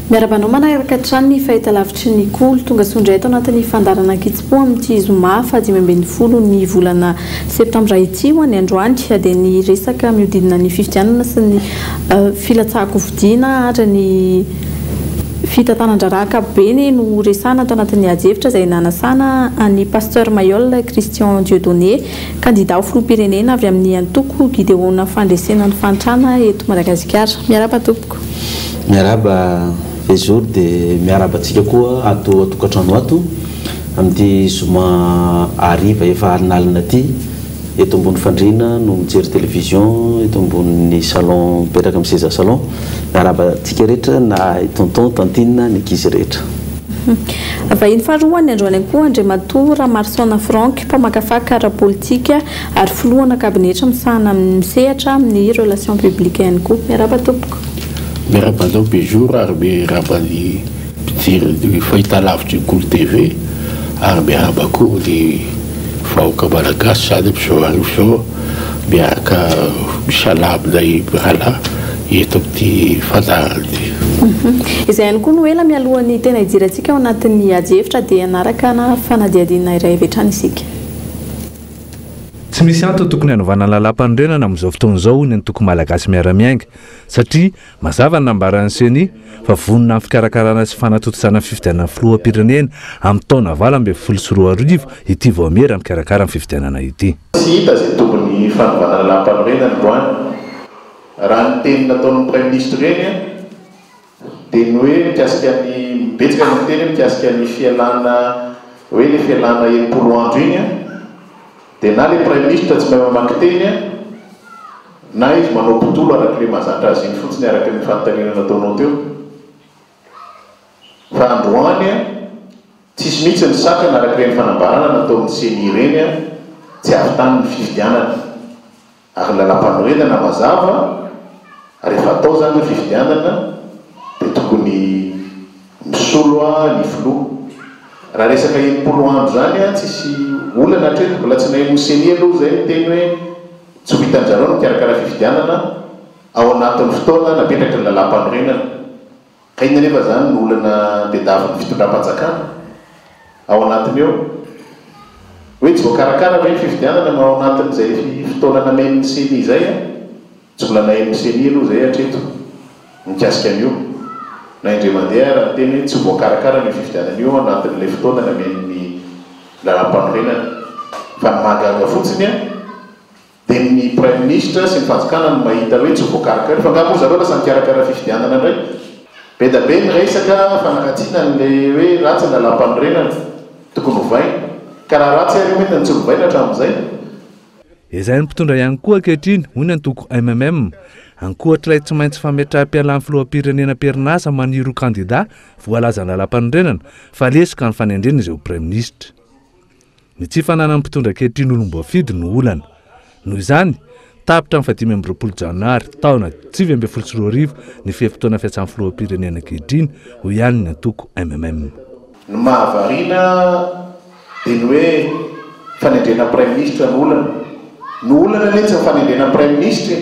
Miarahaba anao manaraka hatrany ny fahitalavitry ny Kolo. Tonga soa indray ato anatin'ny fandaharana Ankitsim-po amin'ity zoma faha-15 ny volana septambra ity. Ho an'ny androany dia ny resaka mihodidina ny fifidianana sy ny filatsahan-kofidina ary ny fitantanan-draharaha ankapobeny no resahana ato anatin'ny adihevitra izay nanasana an'i Pasteur Mailhol Christian Dieudonné, kandida ho filoham-pirenena avy amin'ny antoko Gideona Fandresena ny Fahantrana eto Madagasikara. Miarahaba tompoko. Miarahaba Vezory dia miarahaba antsika koa ato an-tokantrano ato amin'ity zoma hariva efa alinalina ity. Eto ambony fandriana no mijery télévision, eto ambonin'ny salon mipetraka amin'ny seza salon. Miarahaba antsika rehetra na i tonton, tantine, ny ankizy rehetra. Vahiny faharoa ny androany koa Andriamatoa Ramarosaona Franck, mpamakafaka ara-politika ary filohana kabinetra misahana amin'ny misehatra amin'ny relations publiques ihany koa. Miarahaba tompoko. Miarahaba anao Bejour ary miarahaba ny mpijery ny fahitalavitry ny Kolo TV ary miarahaba koa ny vahoaka malagasy izany amin'izao hariva izao miaraka misalahy aminay mirahalahy eto amin'ity fandaharana ity. Izay ihany koa no ela mialohan'ny tena hidirantsika ao anatin'ny adihevitra dia hanaraka fanadihadiana iray avy hatrany isika. Tsy misy antony tokony hanovana ny lalàmpanorenana amin'izao fotoana izao hoy ny antoko Malagasy Miara-Miainga satria Mazava ny nambaran'ny Ceni fa vonona amin'ny fikarakarana sy fanatontosana ny fifidianana filoham-pirenena amin'ny taona 2018 ity vaomiera mikarakara ny fifidianana ity. Tsy hita izay tokony fanovana lalàmpanorenana androany. Raha ny teny nataon'ny Praiminisitra ireny dia ny hoe mikasika ny, betsaka no miteny hoe mikasika ny fialana hoe ilay fialana 60 andro iny dia na ilay Praiminisitra tsy mahay mamaky teny Na izy manao botolo araka ilay mahazatra azy iny fotsiny araka ny fanontaniana nataonao teo. Fa androany an, tsisy mihitsy ny sakana araka ireny fanambarana nataon'ny ceni ireny an, tsy avy tany ny fifidianana. Ary ny lalampanorenana mazava, rehefa atao izany ny fifidianana dia tokony misolo ny filoha. Raha resaka 60 andro izany an, tsisy olana hatreto, mbola tsy naheno ny ceni aloha izay niteny hoe, Tsy ho vitan-dry zareo ny mikarakara fifidianana ao anatin'ny fotoana napetraky ny lalàmpanorenana. Ka inona anefa izany no olana tediavin'ny fitondram-panjakana ao anatiny eo? Hoe tsy voakarakara ve ny fifidianana no ao anatin'izay fotoana namen'ny ceni izay? Tsy mbola naheno ny ceni aloha izay hatreto mikasika an'io. Na indray mandeha ary niteny hoe tsy ho voakarakara an'io fifidianana io ao anatin'ilay fotoana namen'ny lalàmpanorenana. Fa ny mahagaga fotsiny dia ny praiminisitra sy ny fanjakana no mahita hoe tsy ho voakarakara io. Fa angaha moa zareo lasa nikarakara fifidianana indray? Be da be ny resaka fanaratsiana an'ilay hoe ratsy ny lalàmpanorenana, tokony hovaina. Ka raha ratsy ary io inona no tsy novaina hatramin'izay? Ezahin'ny mpitondra ihany koa ankehitriny, hoy ny antoko mmm, ankoatr'ilay tsy maintsy fametraham-pialan'ny filoham-pirenena am-perinasa maniry ho kandida voalazan'ny lalàmpanorenana fa lesoka ny fanendrena izay ho praiminisitra. Ny tsy fananan'ny mpitondra ankehitriny olom-boafidy no olana. Noho izany, tapitra amin'ny faha-25 janoary taona 2019 ny fe-potoana fiasan'ny filoham-pirenena ankehitriny, hoy ihany ny antoko mmm. Ny mahavariana dia ny hoe fanendrena praiminisitra no olana. Ny olana anie tsy ny fanendrena praiminisitra e!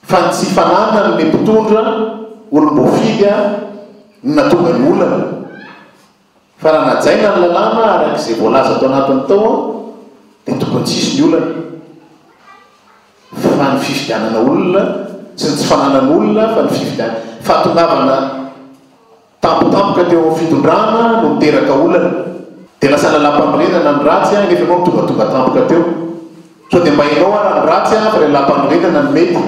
Fa ny tsy fananany ny mpitondra olom-boafidy no nahatonga ny olana. Fa raha najaina ny lalàna araka izay voalaza tao anatiny tao dia tokony tsy hisy ny olana. Fa ny fifidianana olona sy ny tsy fananana olona fa ny fifidianana, fahatongavana Tampotampoka teo amin'ny fitondrana no niteraka olana. Dia lasa lalam-panorenana ny ratsy nefa ianao no tongatonga tampoka teo. Sao dia mba ianao ara ny ratsy fa ilay lalam-panorenana no mety?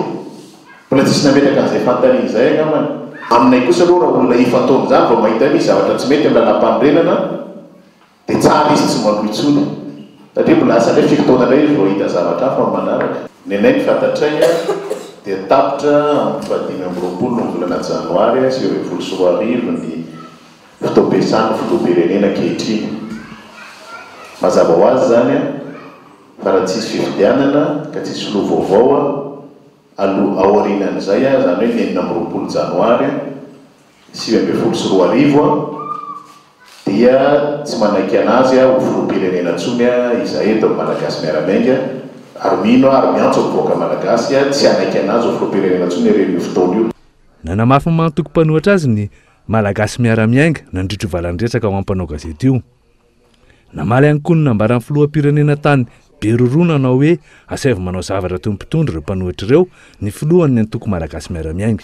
Mbola tsisy nametraka an'izay fanontaniana izay angambany. Aminay kosa aloha raha olona efa-taona izany vao mahita hoe misy zavatra tsy mety amin'ny lalam-panorenana, Dia tsara izy tsy manohy intsony satria mbola asa indray firy taona indray izy vao hahita zavatra hafa amin'ny manaraka. Ny anay ny fantatray dia tapitra amin'ny faha 25 ny volana janoary 2019 ny fotoam-piasan'ny filoham-pirenena ankehitriny. Mazava ho azy izany fa raha tsisy fifidianana ka tsisy filoha vaovao aloha aorianan'izay, izany hoe ny 26 janoary 2019 dia tsy manaiky anazy ho filoham-pirenena intsony izahay eto amin'ny Malagasy Miara-Miainga ary mino aho ary miantso ny vahoaka Malagasy tsy hanaiky anazy ho filoham-pirenena intsony aorian'io fotoana io. Nanamafy ny maha antoko mpanohitra azy ny Malagasy Miara-Miainga nandritra io valan-dresaka ho an'ny mpanao gazety io. Namaly ihany koa ny nambaran'ny filoham-pirenena tany Beroroha nanao hoe asaivo manao zavatra toy ny mpitondra ireo mpanohitra ireo ny filohan'ny antoko Malagasy Miara-Miainga.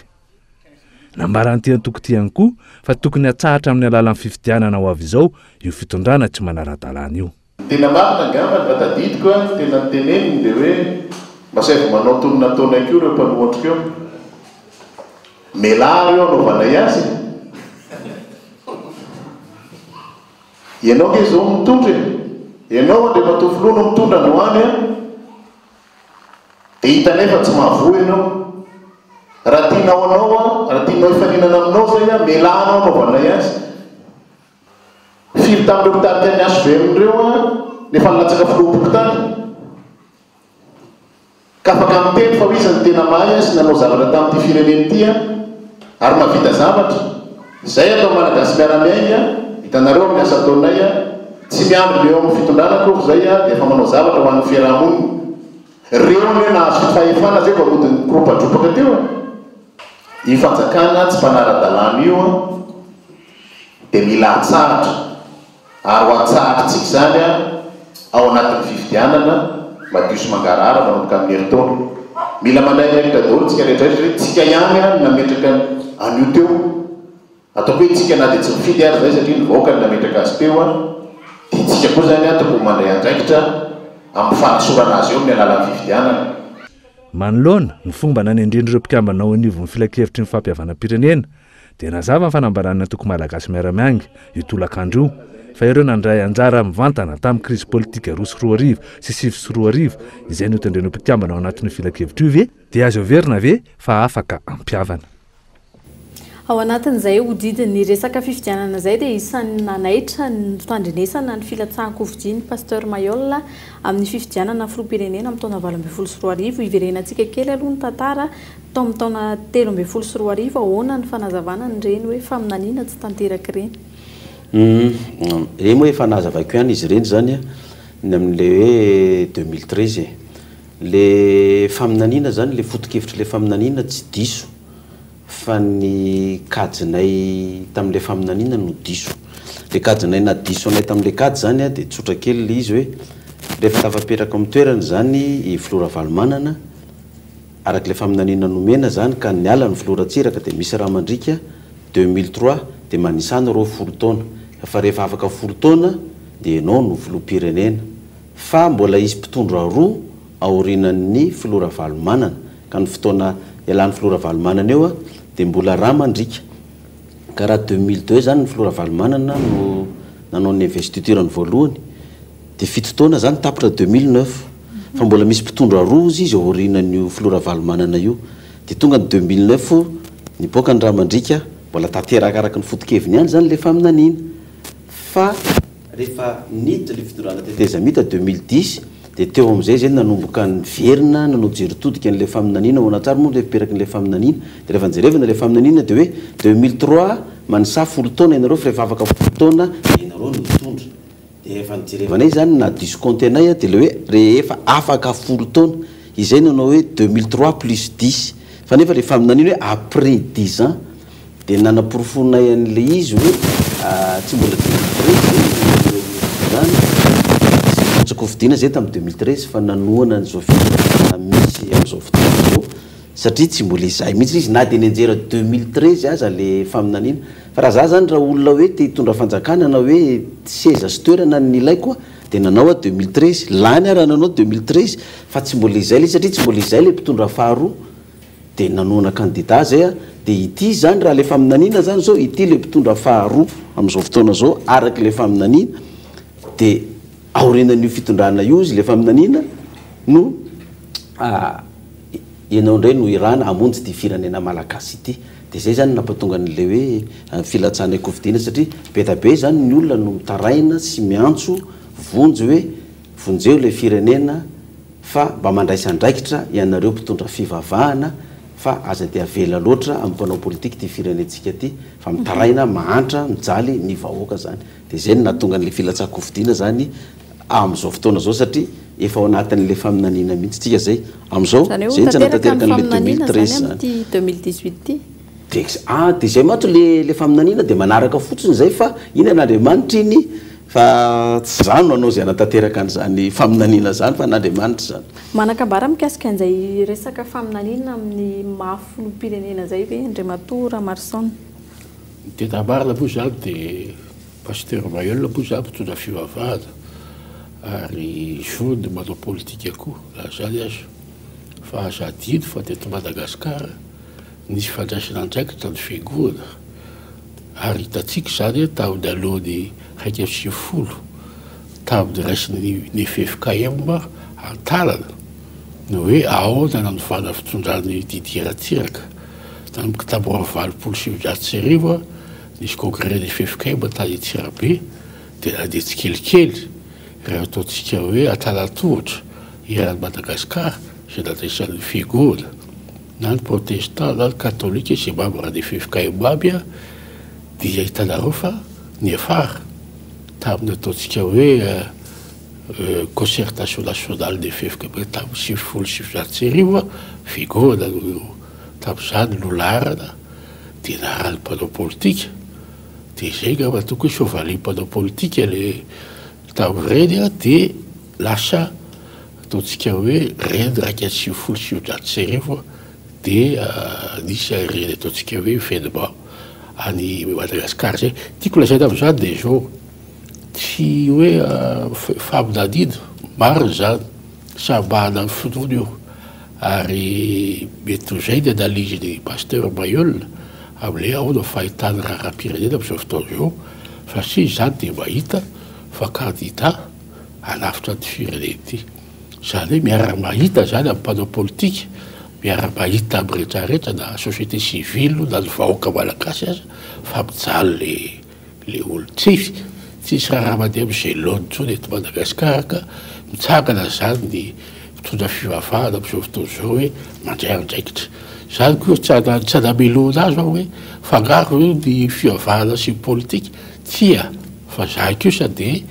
Nambaran'ity antoko ity ihany koa fa tokony hatsahatra amin'ny alalan'ny fifidianana ho avy izao io fitondrana tsy manara-dalàna io. Ny tena marina angamba ny raha tadidiko a, ny tena noteneniny dia hoe mba asaivo manao toy ny nataonay koa ireo mpanohatra ireo. Mialà ary eo anaovanay azy e! Ianao nge izao no mitondra e! Ianao Andriamatoa Filoha no mitondra androany a! Dia hitanay fa tsy mahavoa ianao. Raha tianao anao a, raha tianao hifaninana aminao izay a, mialà anao anaovanay azy. Firy tamin'ireo mpitarika ny HVM ireo no efa nilatsaka filoham-pokontany? Ka afaka miteny fa iza no tena mahay sy nanao zavatra tamin'ity firenena ity ary mahavita zavatra? Izay atao Malagasy miara-miainga, hitanareo amin'ny asa ataonay, tsy miandry ny eo amin'ny fitondrana akory izay dia efa manao zavatra ho an'ny fiaraha-monina. Reo anie nahazo fahefana zay vao mody nikoropadropaka teo e! Io fanjakana tsy mpanara-dalàna io an dia mila atsahatra ary ho atsahatritsika izany an ao anatin'ny fifidianana madio sy mangarahara manomboka amin'ny herintaona. Mila mandray andraikitra daholo tsika rehetra rehetra satria tsika ihany an no nametraka an'io teo. Ataoko hoe tsika na dia tsy mifidy ary izay satria ny vahoaka no nametraka azy teo an, dia tsika koa izany an tokony mandray andraikitra amin'ny fanosorana azy eo amin'ny alalan'ny fifidianana. Manoloana ny fomba nanendren'ireo mpikambana ao anivon'ny filankevitry ny fampihavanam-pirenena dia nazava ny fanambaran'ny antoko Malagasy Miara-Miainga io tolakandro io fa ireo nandray anjara mivantana tamin'ny krizy politika 2002 sy 2009 izay notendren'ireo mpikambana ao anatin'io filankevitra io ve dia azo heverina ve fa afaka hampihavana. Ao anatin'izay hodidin'ny resaka fifidianana izay dia isan'ny nanaitra ny fandrenesana ny filatsahan-kofidian'i Pasteur Mailhol amin'ny fifidianana filoham-pirenena amin'ny taona 2018. Hiverenantsika kely aloha ny tantara tao amin'ny taona 2013, ahoana ny fanazavana an'ireny hoe faminaniana tsy tanteraka ireny? Ireny moa efa nazavaiko ihany izy ireny izany ny amin'ilay hoe 2013 e. Ilay faminaniana izany, ilay foto-kevitr'ilay faminaniana tsy diso. Fa ny kajinay tamin'ilay faminaniana no diso. Ilay kajinay na diso anay tamin'ilay kajy izany dia tsotra kely ilay izy hoe, rehefa tafapetraka ao amin'ny toerany izany i Filoha Ravalomanana, araka ilay faminaniana nomena izany ka niala ny Filoha Ratsiraka dia misy raha mandriaka 2003 dia manisà nareo folo taona fa rehefa afaka folo taona dia ianao no Filoham-pirenena. Fa mbola hisy mpitondra roa aorianan'ny Filoha Ravalomanana. Ka ny fotoana ialan'ny Filoha Ravalomanana eo dia mbola rà mandriaka. Ka raha 2002 izany ny Filoha Ravalomanana no nanao ny investiture-ny voalohany dia fito taona izany tapitra 2009. Fa mbola misy mpitondra roa hozy izy aorianan'io Filoha Ravalomanana io. Dia tonga ny 2009 nipoaka ny rà mandriaka, mbola tanteraka araka ny foto-keviny ihany izany ilay faminaniana. Fa. Rehefa niditra ilay fitondrana tetezamita 2010 dia teo amin'izay izay nanomboka niverina nanao jery todika an'ilay faminaniana, ahoana tsara moa ilay fiperaky n'ilay faminaniana, dia rehefa nijerevana ilay faminaniana dia hoe 2003 manisaha folo taona ianareo fa rehefa afaka folo taona dia ianareo no hitondra, dia rehefa nijerevanay izany ny nahadiso compte anay dia ilay hoe rehefa afaka folo taona, izay no nanao hoe 2003 plus dix, fa nefa ilay faminaniana hoe après dix ans. Dia nanaporofoanay an'ilay izy hoe tsy mbola 2013 no izany, tsy nirotsaka hofidiana izay tamin'ny 2013 fa nanohana an'izao fitondrana misy amin'izao fotoana izao satria tsy mbola izahay mihitsy ilay izy na dia nianjera 2013 aza ilay faminaniana. Fa raha za zany raha olona hoe te hitondra fanjakana na hoe seza sy toerana no nilaiko dia nanao aho 2013, lany aho raha nanao 2013 fa tsy mbola izay ilay izy satria tsy mbola izay ilay mpitondra faharoa. Dia nanohana kandida zay a, dia ity zany raha le faminaniana zany zao, ity le mpitondra faharoa amin'izao fotoana zao araka ilay faminaniana, dia aorianan'io fitondrana io izy le faminaniana no ianao indray no irana hamonjy ity firenena malagasy ity, dia zay zany no nampatonga an'ilay hoe filatsahana kofidina satria be da be zany ny olona no mitaraina sy miantso vonjy hoe vonjeo ilay firenena. Fa mba mandraisa andraikitra ianareo mpitondra fivavahana fa aza dia avela loatra amin'ny mpanao politika ity firenentsika ity fa mitaraina, mahantra, mijaly ny vahoaka zany. Dia izay no nahatonga an'ilay filatsahan-kofidina zany amin'izao fotoana izao satria efa ao anatin'ilay faminaniana mihitsy tsika zay amin'izao, Izany hoe izay ho no tsy tanteraka ny hanatanteraka an'ilay faminaniana 2013 izany zany. amin'ity 2018 ity. Dia ah dia izay mantsy le le faminaniana dia manaraka fotsiny izay fa iny an'Andriamanitra iny fa tsy izaho no hanao izay hanatanteraka an'izany faminaniana izany fa an'Andriamanitra izany. Manan-kambara mikasika an'izay resaka faminaniana amin'ny maha filoham-pirenena izay ve Andriamatoa Ramarison? Ny tena marina moa izany dia Pasteur Mayeul moa izany mpitondra fivavahana ary zo ny manao politika koa na izany aza fa aza adino fa teto Madagasikara Nisy fandraisana andraikitra ny fiangonana ary hitantsika izany tamin'ny alohan'ny 91 tamin'ny raisin'ny ny ffkm an-tanana ny hoe ahoana nanovana fitondran'i Didier Ratsiraka. Nanomboka tamin'ny 1988 nisy congrès ny ffkm tany Antsirabe dia nandeha tsikelikely ireo ataontsika hoe antanan-tohatra eran'i Madagasikara izay nandraisan'ny fiangonana. Na ny protestant na ny katolika izay membre ny ffkm aby dia hitanareo fa niafara tamin'ny ataontsika hoe concertation nationale ny ffkm tamin'ny 1990, fiangonana no tamin'izany no laharana dia narahan'ny mpanao politika dia izay angamba tokony hoe soavalin'ny mpanao politika le tamin'ireny dia lasa Ataontsika hoe ireny 1991 dia nisy ireny ataontsika hoe événement any Madagascar izay. Tiako lazaina amin'izany dia izao, tsy hoe faminaniana, marina izany, samy manana ny finoany io ary mety ho izay ny analyse-n'i Pasteur Mayeul amin'ilay ahoana ny fahitany raharaham-pirenena amin'izao fotoana izao fa tsy izy izany dia mahita fa candidat hanavotra ity firenena ity. Izany hoe miara-mahita izany amin'ny mpanao politika, miara-mahita amin'ny rehetra rehetra na société civile na ny vahoaka malagasy aza fa mijaly le le olona. Tsisy tsisy raharaha mandeha amin'izay laoniny intsony eto Madagasikara ka mitsangana izany ny mpitondra fivavahana amin'izao fotoana izao hoe mandray andraikitra. Izany koa tsy ana- tsy anamelohana azy aho hoe fangaro io ny fivavahana sy ny politika, tsia. Fa za kosa de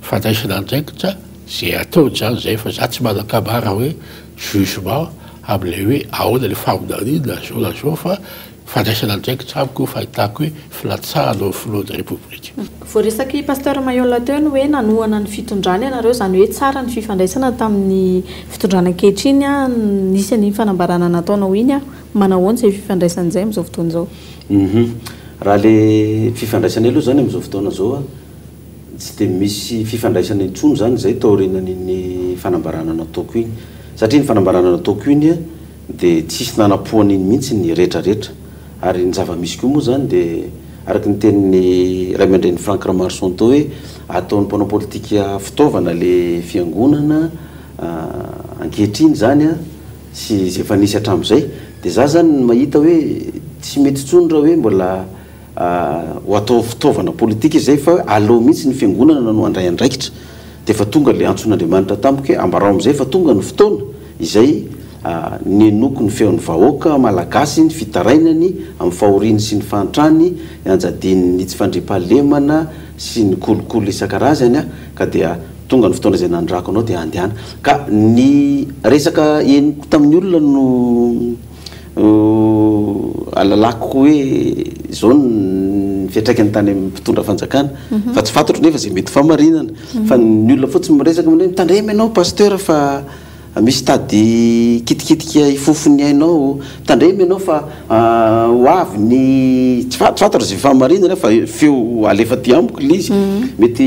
fandraisana andraikitra ze ataony zany zay fa za tsy manan-kambara hoe jugement amle hoe ahoana le faminaniana na zao na zao fa fandraisana andraikitra amiko io fahitako hoe filatsahana ho filohan'ny repoblika. Voaresak'i Pasteur Mailhol teo ny hoe nanohana ny fitondrana ianareo, izany hoe tsara ny fifandraisana tamin'ny fitondrana ankehitriny, nisy an'iny fanambarana nataonao iny, manahoana izay fifandraisana izay amin'izao fotoana izao? Hum. Raha le fifandraisana aloha zany amin'izao fotoana izao an, tsy dia misy fifandraisana intsony zany izay taorianan'iny fanambarana nataoko iny. Satria iny fanambarana nataoko iny an, dia tsisy nanapohana iny mihitsy ny retraretra. Ary ny zava-misy koa moa zany dia araka ny tenin'ny ray aman-drenin'i Franck Ramaroson teo hoe ataon'ny mpanao politika fitaovana le fiangonana ankehitriny zany an, sy izay efa nisy hatramin'izay, dia za zany mahita hoe tsy mety intsony raha hoe mbola ho atao fitaovana politika izay fa aleo mihitsy ny fiangonana no handray andraikitra, dia efa tonga ilay antson'Andriamanitra tamiko hoe ambarao amin'izay fa tonga ny fotoana izay nihenoako ny feon'ny vahoaka malagasy, ny fitarainany amin'ny fahoriany sy ny fahantrany, ny anjadian'ny tsy fandriampahalemana sy ny kolikoly isan-karazany ka dia Tonga ny fotoana izay nanirahako anao dia andehana. Ka ny resaka henoko tamin'ny olona no ahalalako hoe izao ny fiantraikany tany amin'ny mpitondra fanjakana. Fa tsy fantatro nefa izay mety fahamarinana. Fa ny olona fotsiny miresaka hoe mitandrema ianao Pasteur fa Misy tady kitikitika hifofo ny ainao. Tandremo ianao fa ho avy ny, tsy fantatro izay fahamarinana fa feo alefa aty amiko ilay izy, mety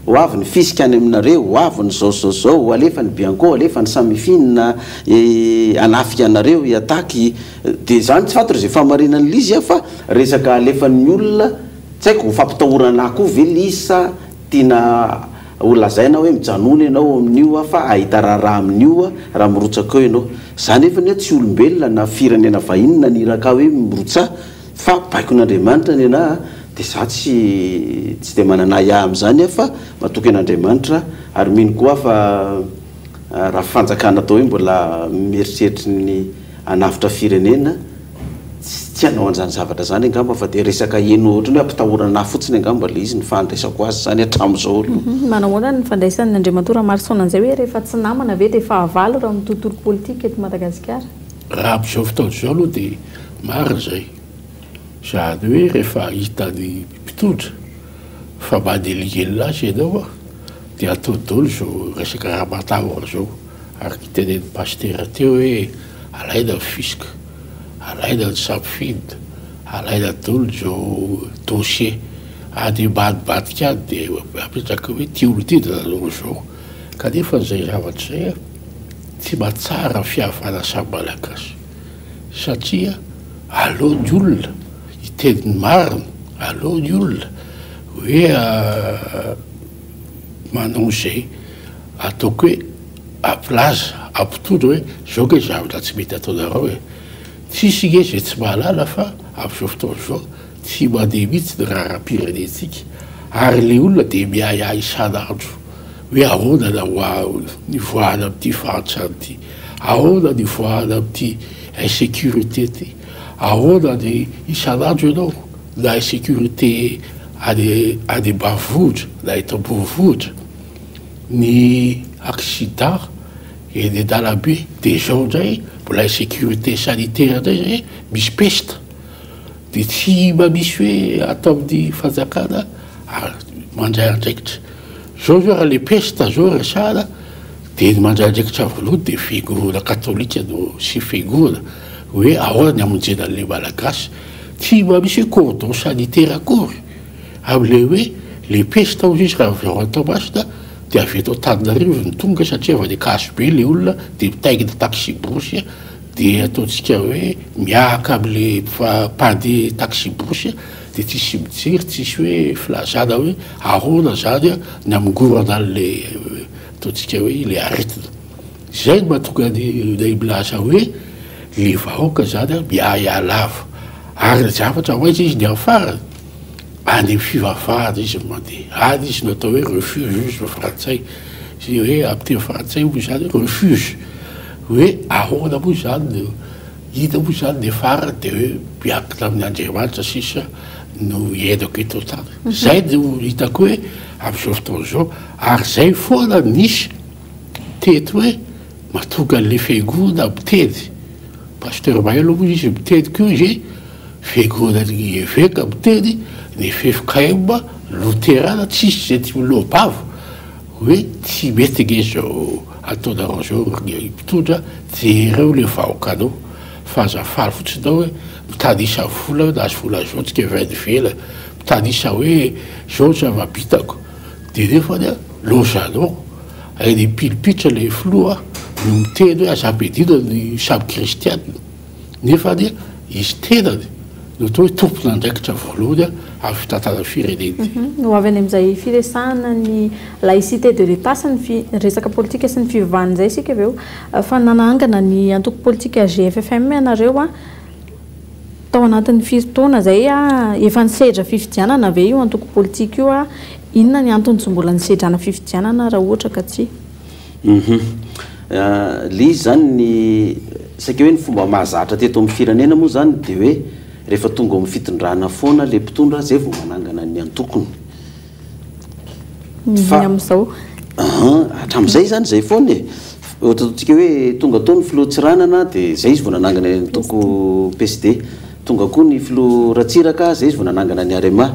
ho avy ny fisc any aminareo, ho avy ny zao zao zao, ho alefa ny bianco, alefa ny samifin hanafika anareo, hi-attaque, dia izany tsy fantatro izay fahamarinan'ilay izy fa resaka alefan'ny olona, tsy haiko ho fampitahorana ahy koa ve ilay izy sa tiana Ho lazaina hoe mijanona ianao amin'io fa hahita raharaha amin'io raha mirotsaka eo ianao. Za nefa anie tsy olombelona na firenena vahiny naniraka ahy hoe mirotsaha fa baikon'Andriamanitra ny anah dia za tsy tsy dia manana ahiahy amin'izany aho fa matoky an'Andriamanitra ary mino koa aho fa raha fanjakana atao hoe mbola mieritreritry ny hanavotra firenena Tsy hanao an'izany zavatra izany angamba fa dia resaka heno ohatran'ny hoe ampitahorana ahy fotsiny angamba ilay izy ny fandraisako azy izany hatramin'izao aloha. Manahoana ny fandraisan'ny Andriamatoa Ramaroson an'izay hoe rehefa tsy namana ve dia fahavalo raha amin'ny tontolo politika eto Madagasikara? Raha amin'izao fotoana izao aloha dia marina izay. Izany hoe rehefa hitan'ny mpitondra fa manelingelina azy ianao dia atao daholo izao resaka ramatahora izao. Araka ny tenenin'i Pasitera teo hoe alaina ny fisc, alaina ny Samfin, alaina daholo izao dossier any ambadibadika any dia apetraka hoe ity olona ity dia nanao an'izao. Kanefa izay zavatra izay tsy mahatsara ny fihavana samy Malagasy satria aleo ny olona hiteny ny marina, aleo ny olona hoe manao izay ataoko hoe hampilaza, hampitondra hoe izao nge zavatra tsy mety ataonareo e! Tsisy nge izay tsy mahalala fa amin'izao fotoana izao tsy mandeha mihitsy ny raharaham-pirenentsika ary ilay olona dia miahiahy isan'andro hoe ahoana na ho nivoahana amin'ity fahantrana ity, ahoana nivoahana amin'ity insécurité ity, ahoana ny isan'andro ianao na insécurité any any ambanivohitra na eto ambonivohitra. Ny accident eny an-dalambe dia izao indray mbola insécurité sanitaire indray izay misy peste dia tsy mba misy hoe ato amin'ny fanjakana mandray andraikitra. Izao izao raha ilay peste izao resahana dia ny mandray andraikitra voalohany dia fiangonana katolika no sy fiangonana hoe ahoana ny hamonjena an'ilay malagasy. Tsy mba misy hoe cordon sanitaire akory. Amin'ilay hoe le peste hozy izy raha avy ao Toamasina dia avy eto Antananarivo no tonga satria avy any Ankazobe le olona dia mitaingina taxi-brousse dia ataontsika hoe miahaka amin'le mpandeha taxi-brousse dia tsisy mijery tsisy hoe filazana hoe ahoana zany ny hamongorana an'le ataontsika hoe le aretina. Izay no mahatonga an'ilay milaza hoe le vahoaka zany miahiahy lava ary ny zavatra ho aiza izy ny amin'ny farany? Any amin'ny fivavahana izy no mandeha. Any izy no atao hoe refuge hoy izy frantsay. Izay hoe amin'ny teny frantsay moa izany hoe refuge. Hoe ahoana moa izany no, inona moa izany ny farany dia hoe miankina amin' Andriamanitra sisa no iainako eto an-tany. Izay no hitako hoe amin'izao fotoana izao ary izay foana nisy teto hoe mahatonga an'ilay fiangonana miteny. Pasteur Maelo moa izy miteny koa izy hoe Fiangonan'ny eveka miteny ny ffkm loterana tsisy izay tsy miloa-bava hoe tsy mety nge zao ataonareo zao ry mpitondra jereo le vahoakanao fa aza faly fotsiny nao hoe mitanisa vola hoe nahazo vola zao tsika avy any ivelany mitanisa hoe zao ny zava-bitako de nefany a lozanao any pilipitra le filoha no miteny hoe aza ampidina ny samy kristianina. Nefa anie izy tenany no atao hoe tompon'andraikitra voalohany amin'ny fitantanana firenena ity. Ho avy any amin'izay firesahana ny laïcité de l'Etat sy ny resaka politika sy ny fivavahana izay isika avy eo. Fa nanangana ny antoko politika GFFM ianareo tao anatin'ny firy taona izay. Efa nisedra fifidianana ve io antoko politika io? Inona ny antony tsy mbola nisedrana fifidianana raha ohatra ka tsia? Hum. Le izy zany ny saika hoe ny fomba mahazatra teto amin'ny firenena moa zany de hoe rehefa tonga ao amin'ny fitondrana foana le mpitondra zay vao manangana ny antokony. Ny Fa amin'izao. Ahan, hatramin'izay zany zay foana e. Ohatra ataontsika hoe tonga tao ny filoha Tsiranana de zay izy vao nanangana ny antoko PSD. Tonga koa ny filoha Ratsiraka, zay izy vao nanangana ny Arema.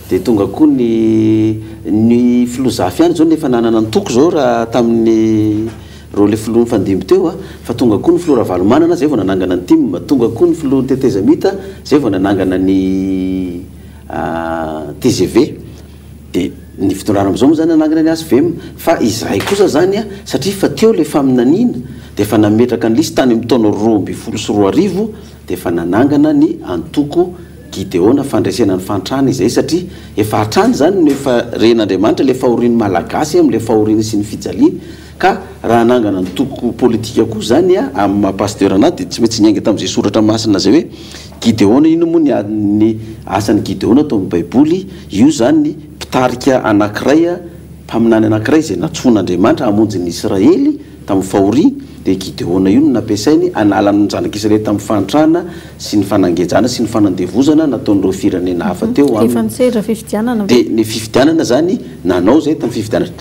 Dia tonga koa ny ny filoha Zafy ihany izao no efa nanana antoko izao raha tamin'ny reo le filoha nifandimby teo a. Fa tonga koa ny filoha Ravalomanana zay vao nanangana ny tim. Tonga koa ny filoha ny tetezamita zay vao nanangana ny tgv. Dia ny fitondrana amin'izao moa izany nanangana ny hvm. Fa izahay kosa izany a, satria efa teo ilay faminaniana dia efa nametraka ny lisy tany amin'ny taona 2012, dia efa nanangana ny antoko Gideona fandresena ny fahantrana izay satria efa hatrany izany no efa ren'Andriamanitra ilay fahorian'ny Malagasy amin'ilay fahoriana sy ny fijaliana ka raha hanangana antoko politika koa izany amin'ny maha pasteur anah dia tsy maintsy niainga tamin'izay soratra masina izay hoe Gideona inona moa ny ny asan'i Gideona tao amin'ny baiboly io izany mpitarika anankiray mpaminany anankiray izay nantsoin'Andriamanitra hamonjy ny Israely tamin'ny fahoriany, dia Gideona io no nampiasainy hanala ny zanak'Israely tamin'ny fahantrana sy ny fanangejana sy ny fanandevozana nataon'ireo firenena hafa teo Efa aminy. nisedra fifidianana ve? Dia ny fifidianana izany, nanao izay tamin'ny fifidianana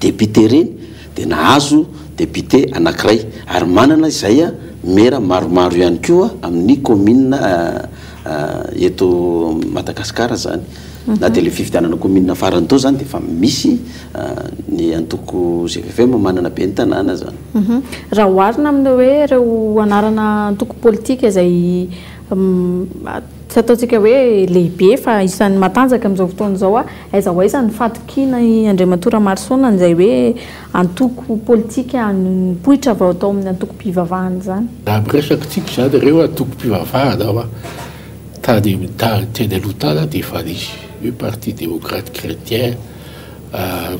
député ireny, dia nahazo député anankiray, ary manana izay mera maromaro ihany koa amin'ny kaominina. eto Madagasikara izany. Na dia ilay fifidianana kaominina farany teo izany dia efa misy ny antoko GVFM manana ben'ny tanàna izany. Raha oharina amin'ny hoe ireo anarana antoko politika izay tsy ataontsika hoe lehibe fa isan'ny matanjaka amin'izao fotoana izao, aiza ho aiza ny fahatokiana i Andriamatoa Ramaroson an'izay hoe antoko politika nipoitra vao tao amin'ny antokom-pivavahana izany? Raha miresaka tsika izany ireo antokom-pivavahana hoa tany teny aloha tany dia efa nisy hoe parti démocrate chrétien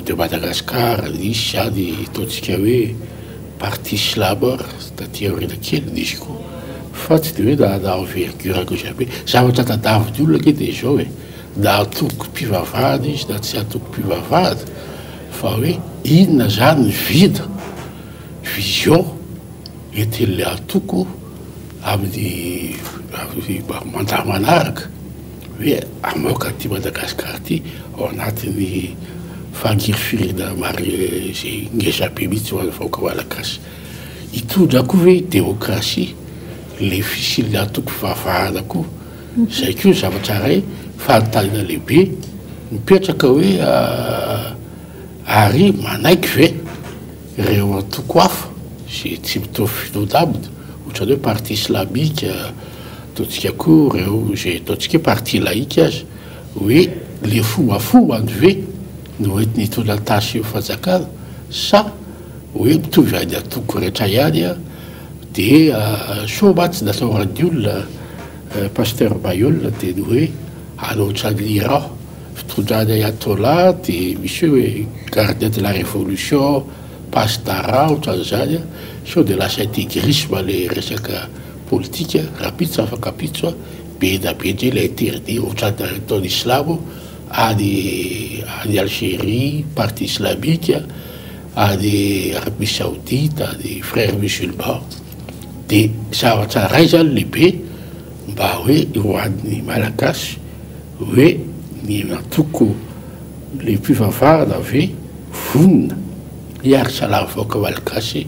de Madagascar, nisy izany ataontsika hoe parti slameur taty aoriana kely nisy koa fa tsy dia hoe nanana envergure ngeza be. Zavatra tadiavin'ny olona ange dia izao e, na antokom-pivavahana izy na tsy antokom-pivavahana fa hoe inona izany ny vina, vision, entin'ilay antoko amin'ny amin'ny mandat manaraka hoe hamoaka an'ity Madagasikara ity ao anatin'ny fangirifiriana maro izay ngeza be mihitsy ho an'ny vahoaka malagasy. Hitondra koa ve demokrasia ilay fisian'ny antoko fivavahana koa? Izay koa zavatra iray fanontaniana lehibe mipetraka hoe ary manaiky ve ireo antoko hafa izay tsy mitovy finoana aminy, ohatran'ny hoe parti islamika, ataontsika koa ireo izay ataontsika hoe parti laïque aza, hoe le fombafombany ve no entiny hitondra tâche eo fanjakana sa hoe mitovy any antoko rehetra ihany dia sao mantsy natahoran'ny olona Pasteur Bayeul dia ny hoe hanao ohatran'ny Iran fitondrany Ayatollah dia misy hoe gardien de la révolution Pasdara ohatran'izany sao dia lasa intégrisme le resaka politika rahampitso afak'ampitso be da be ndray ilay interdit ohatran'ny ataon'ny islamo any any Algérie parti islamique any Arabie Saoudite any frères musulmans dia zavatra iray zany lehibe mba hoe ho an'ny Malagasy hoe ny antoko le mpivavahana ve vonona hiaro vahoaka Malagasy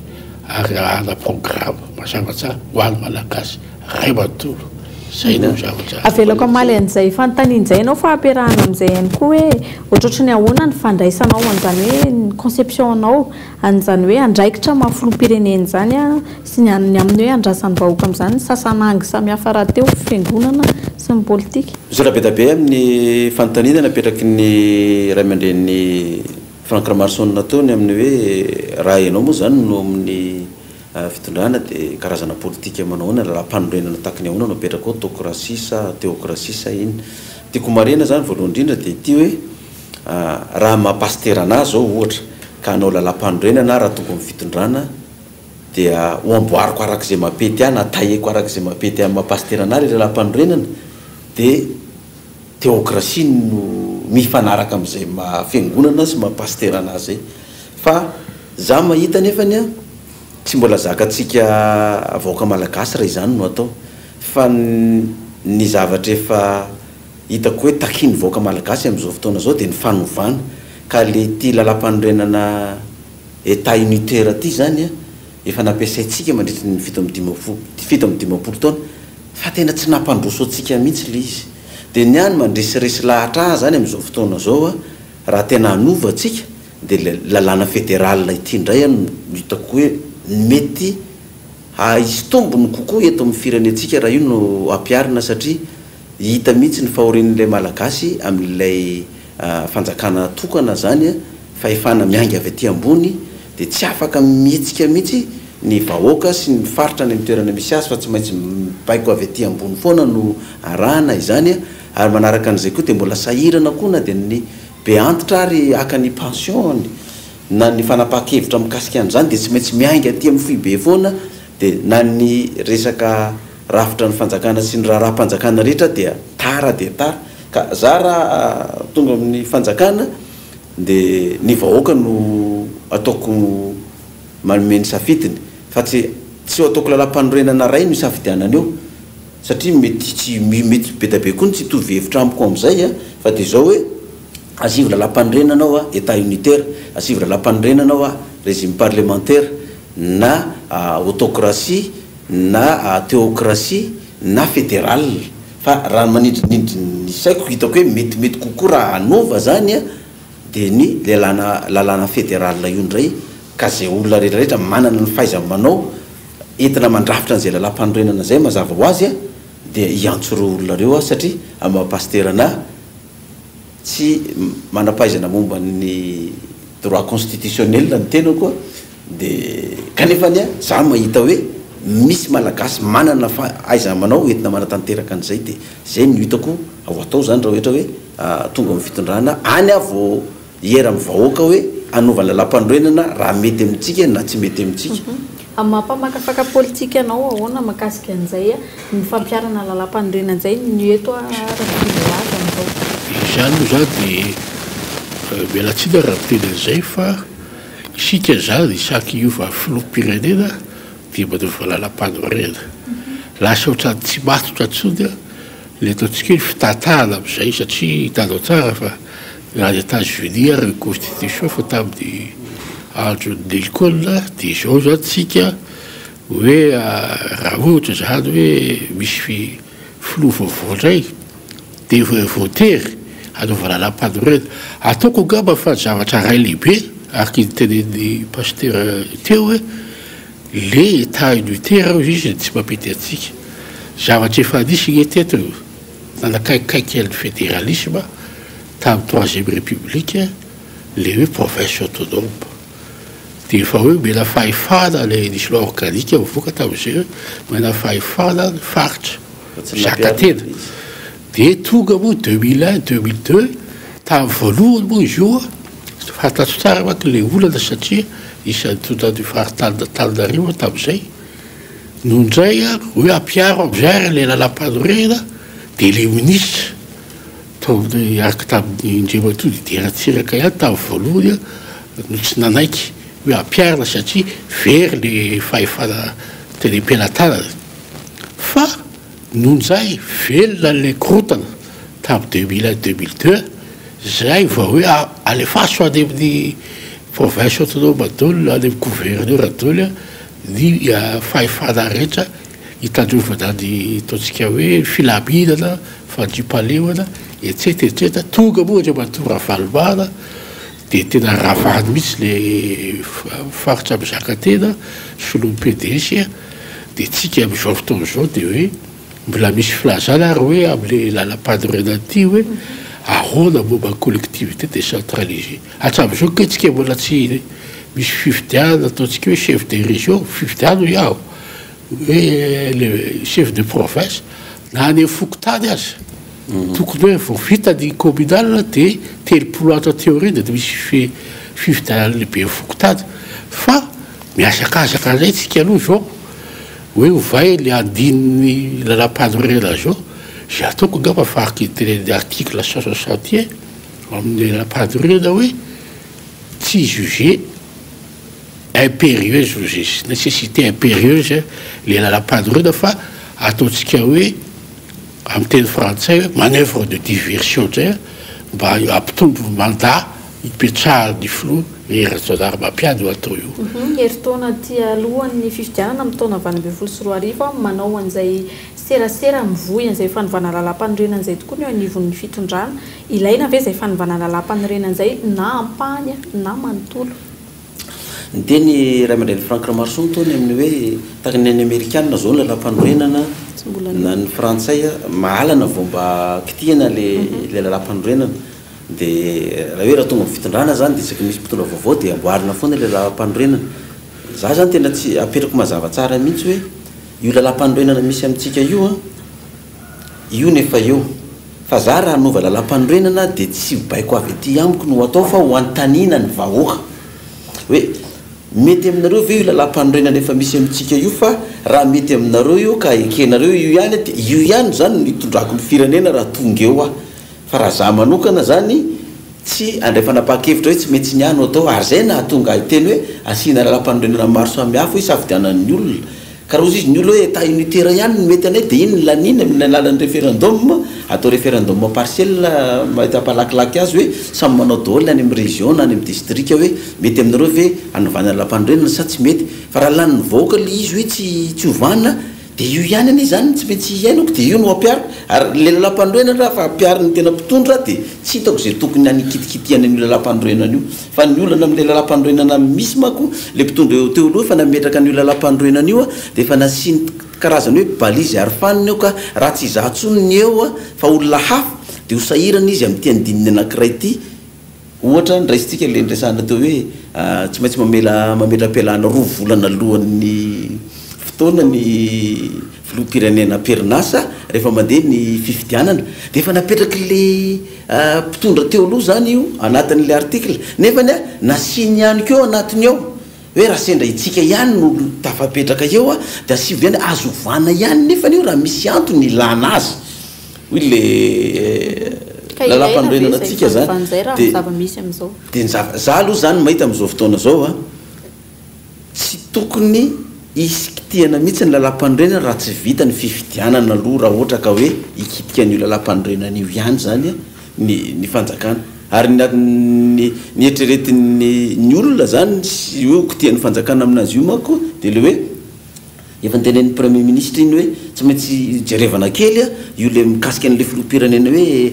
ary hanana programme mazava tsara ho an'ny Malagasy ray manontolo. Zay no zavatra. Avelako hamaly an'izay fanontaniana izay ianao fa ampiarahana amin'izay ihany koa hoe ohatrohatry ny ahoana ny fandraisanao an'izany hoe ny conception anao an'izany hoe andraikitra maha filoham-pirenena izany sy ny ny amin'ny hoe andrasan'ny vahoaka amin'izany ny sasanangy samihafa rahateo fiangonana sy ny politika. Misaotra be dia be amin'ny fanontaniana napetraky ny ray aman-drenin'i Franck Ramaroson teo ny amin'ny hoe raha ianao moa izany no amin'ny fitondrana dia karazana politika manao ahoana, lalàmpanorenana tahaka ny ahoana no apetraka ao, tôkrasia sa teôkrasia sa inona. Tiako homarihina izany voalohany indrindra dia ity hoe raha maha pasitera anah izao ohatra ka hanao lalàmpanorenana aho raha tonga amin'ny fitondrana dia ho amboariko araka izay mampety ahy na tailleko araka izay mampety ahy maha pasitera anah ilay lalàmpanorenana dia teôkrasia no mifanaraka amin'izay maha fiangonana sy maha pasitera anah izay. Fa za mahita nefany an, tsy mbola zakantsika vahoaka malagasy raha izany no atao. Fa ny zavatra efa hitako hoe takian'ny vahoaka malagasy amin'izao fotoana izao dia ny fanovana. Ka le ity lalampanorenana Etat unitaire ity izany an, efa nampiasaintsika mandritry ny 57 taona fa tena tsy nampandroso antsika mihitsy le izy. Dia ny ahy ny mandresiresy lahatra ahy izany amin'izao fotoana izao an, raha tena hanova antsika dia ilay lalàna fédéral ity indray no hitako hoe mety hahisy tombony kokoa eto amin'ny firenentsika raha io no ampiharina satria hita mihitsy ny fahorian'ilay Malagasy amin'ilay fanjakana tokana izany, fahefana miainga avy aty ambony dia tsy afaka mihetsika mihitsy ny vahoaka sy ny faritra any amin'ny toerana misy azy fa tsy maintsy mibaiko avy aty ambony foana no arahana izany ary manaraka an'izay koa dia mbola sahirana koa na dia ny be antitra ary haka ny pension-ny na ny fanapahan-kevitra mikasika an'izany dia tsy maintsy miainga aty amin'ny foibe foana dia na ny resaka rafitra ny fanjakana sy ny raharaham-panjakana rehetra dia tara dia tara ka za raha tonga amin'ny fanjakana dia ny vahoaka no ataoko manome ny safidiny fa tsy tsy ho ataoko lalam-panorenana iray no isafidianana eo satria mety tsy mety be dia be koa ny tsy hitovy hevitra amiko amin'izay a, fa dia izao hoe asivo lalam-panorenana ao a, Etat unitaire, asivo lalam-panorenana ao a, régime parlementaire na autocratie na théocratie na fédéral. Fa raha ny manindrinindry ny saiko hitako hoe metimety kokoa raha hanova zany an, dia ny lalàna lalàna fédéral io indray ka zay olona rehetra rehetra manana ny fahaiza-manao entina mandrafitra an'izay lalàm-panorenana izay mazava ho azy an, dia hiantso ireo olona ireo aho satria amin'ny maha pasitera anah tsy manam-pahaizana momba ny droit constitutionnel ny tenako dia kanefa anie za mahita hoe misy malagasy manana fahaiza-manao entina manatanteraka an'izay dia zay no hitako ho atao zany raha ohatra hoe tonga amin'ny fitondrana any aho vao hiera amin'ny vahoaka hoe hanova lalàmpanorenana raha mety amintsika na tsy mety amintsika. Amin'ny maha mpamakafaka politika anao, ahoana mahakasika an'izay ny fampiharana lalàmpanorenana izay ny eto araka ny voalaza amin'izao? Izany moa izany dia miala tsiny aho raha miteny an'izay fa isika izany isaky hiova filoham-pirenena dia manova lalàmpanorenana. Lasa ohatran'ny tsy matotra intsony Ilay ataontsika hoe fitatahana amin'izay satria hitanao tsara fa na any Etats Unis ary ny constitution efa tamin'ny andron'i Lincoln dia izao izany tsika hoe raha ohatra izany hoe misy filoha vaovao indray dia voatery hanova lalàmpanorenana. Ataoko angamba fa ny zavatra iray lehibe araka ny tenenin'ny pasitera teo hoe Le état unitaire hozy izy no tsy mampety antsika. Zavatra efa nisy nge teto nanakaikikaiky an'ny fédéralisme tamin'ny troisième république le hoe province autonome. Dia efa hoe omena fahefana le nisy loi organique nivoaka tamin'izay hoe omena fahefana ny faritra mizaka tena. Dia tonga moa 2001, 2002, tamin'ny voalohany moa izy io, fantatro tsara manko ilay olana satria isan'ny nitondra ny faritanin'Antananarivo aho tamin'izay, no indray hoe ampiharo amin'izay ary ilay lalàmpanorenana, dia ilay minisitra tao amin'ny araka tamin'ny Andriamatoa Didier Ratsiraka ihany tamin'ny voalohany no tsy nanaiky hoe ampiharina satria very ilay fahefana teny am-pelatanana. Fa Nonjay velona ilay korontana tamin'ny 2001 2002 zay vao hoe alefaso any amin'ny province autonome daholo any amin'ny gouverneur daholo ny fahefana rehetra hitandrovana ny ataontsika hoe filaminana, fandriampahalemana etc etc tonga moa Andriamatoa Ravalomanana dia tena ravany mihitsy ilay faritra mizaka tena soloin'ny PDS. Dia tsika amin'izao fotoana izao dia hoe mbola misy filazana ary hoe amin'ilay lalam-panorenana ity hoe ahoana momba ny collectivité décentralisée. Hatramin'izao kay tsika mbola tsy misy fifidianana ataontsika hoe chef de région, fifidianana hoy aho, hoe le chef de province na any amin'ny fokontany aza. Tokony hoe vao vita ny communal dia 30 andro aty aoriana dia misy fifidianana lehiben'ny fokontany. Fa Mihazakazaka indray tsika aloha izao hoe ovay le andininy lalam-panorenana izao, izay ataoko angamba fa araka ny tenenin'ny article 161 amin'ny lalam-panorenana hoe tsy juger imperieuse hozy izy, nécessité imperieuse le lalam-panorenana fa ataontsika hoe amin'ny teny frantsay hoe manoeuvre de diversion indray mba hampitombo mandat hipetrahan'ny filoha Hery Rajaonarimampiany io atao io. Herintaona aty alohan'ny fifidianana amin'ny taona 2018, manao an'izay serasera mivoy an'izay fanovana lalàmpanorenana izay tokoa ny eo anivon'ny fitondrana. Ilaina ve izay fanovana lalàmpanorenana izay na ampahany na manontolo? Niteny ray aman-dreny Franck Ramaroson tao ny amin'ny hoe tahaka ny an'ny Amerikana izao ny lalàmpanorenana na ny Frantsay mahalana vao mba kitihina ilay lalàmpanorenana. Dia raha hoe raha tonga amin'ny fitondrana zany dia isaky ny misy mpitondra vaovao dia amboarina foana ilay lalam-panorenana. Za zany tena tsy apetrako mazava tsara mihitsy hoe io lalam-panorenana misy amintsika io an, io no efa eo. Fa za raha hanova lalam-panorenana dia tsy ho baiko avy aty amiko no atao fa ho anontaniana ny vahoaka hoe mety aminareo ve io lalam-panorenana efa misy amintsika io fa raha mety aminareo io ka ekenareo io ihany dia io ihany zany no hitondrako ny firenena raha tonga eo aho. Fa raha za manokana zany tsy handray fanapahan-kevitra hoe tsy maintsy ny ahy no atao ary zay nahatonga ahy hiteny hoe asiana lalam-panorenana maro samihafa hoe hisafidianan'ny olona. Ka raha hozy izy ny olona hoe état unitaire ihany no mety anay dia iny no laniana amin'ny alalan'ny référendum, atao référendum partiel mety hampalakilaky azy hoe samy manao daholo ny any amin'ny région na any amin'ny district hoe mety aminareo ve hanovana lalam-panorenana sa tsy mety. Fa raha lanin'ny vahoaka ilay izy hoe tsy tsy ovana. Dia io ihany anie izany no tsy maintsy hiainako dia io no ampihariko. Ary ilay lalàmpanorenana raha fa ampiharin'ny tena mpitondra dia tsy hitako izay tokony hanikitikitihana an'io lalàmpanorenana io. Fa ny olana amin'ilay lalàmpanorenana misy manko, ilay mpitondra eo teo aloha efa nametraka an'io lalàmpanorenana io dia efa nasiany karazany hoe balise arofanina eo ka raha tsy izaho intsony ny eo fa olona hafa dia ho sahirana izy amin'ity andininy anankiray ity. Ohatra, raisintsika ilay niresahana teo hoe tsy maintsy mamela mametra-pialana roa volana alohan'ny fotoana ny filoham-pirenena am-perinasa rehefa mandeha ny fifidianana. Dia efa napetrak'ilay mpitondra teo aloha izany io anatin'ilay article. Nefany nasiany ihany koa ao anatiny ao hoe raha sendra itsika ihany no tafapetraka eo dia asivo ihany, azo ovana ihany nefany io raha misy antony ilana azy. Hoy le lalàmpanorenana antsika zany de de ny zava za aloha zany mahita amin'izao fotoana izao a, tsy tokony hisy kitihana mihitsy ny lalàmpanorenana raha tsy vita ny fifidianana aloha raha ohatra ka hoe hikitika an'io lalàmpanorenana io ihany zany ny ny fanjakana ary ny ny ny eritreretin'ny ny olona zany sy hoe ho kitihan'ny fanjakana aminazy io manko de le hoe Efa notenenin'ny Premier ministre iny hoe tsy maintsy jerevana kely io le mikasika an'ilay filoham-pirenena hoe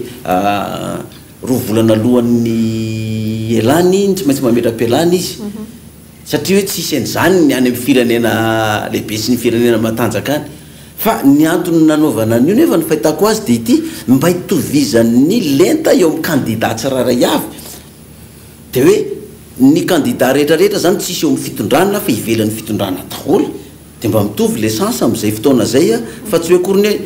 roa volana alohan'ny hialany iny tsy maintsy mametra-pialana izy satria hoe tsisy an'izany ny any amin'ny firenena lehibe sy ny firenena matanjaka any. Fa ny antony nanaovana an'io nefa ny fahitako azy dia ity mba hitovizan'ny lenta eo amin'ny kandida tsirairay avy. Dia hoe ny kandida rehetra rehetra zany tsisy eo amin'ny fitondrana fa ivelan'ny fitondrana daholo, dia mba mitovy le sens amin'izay fotoana izay a, fa tsy hoe akory ny hoe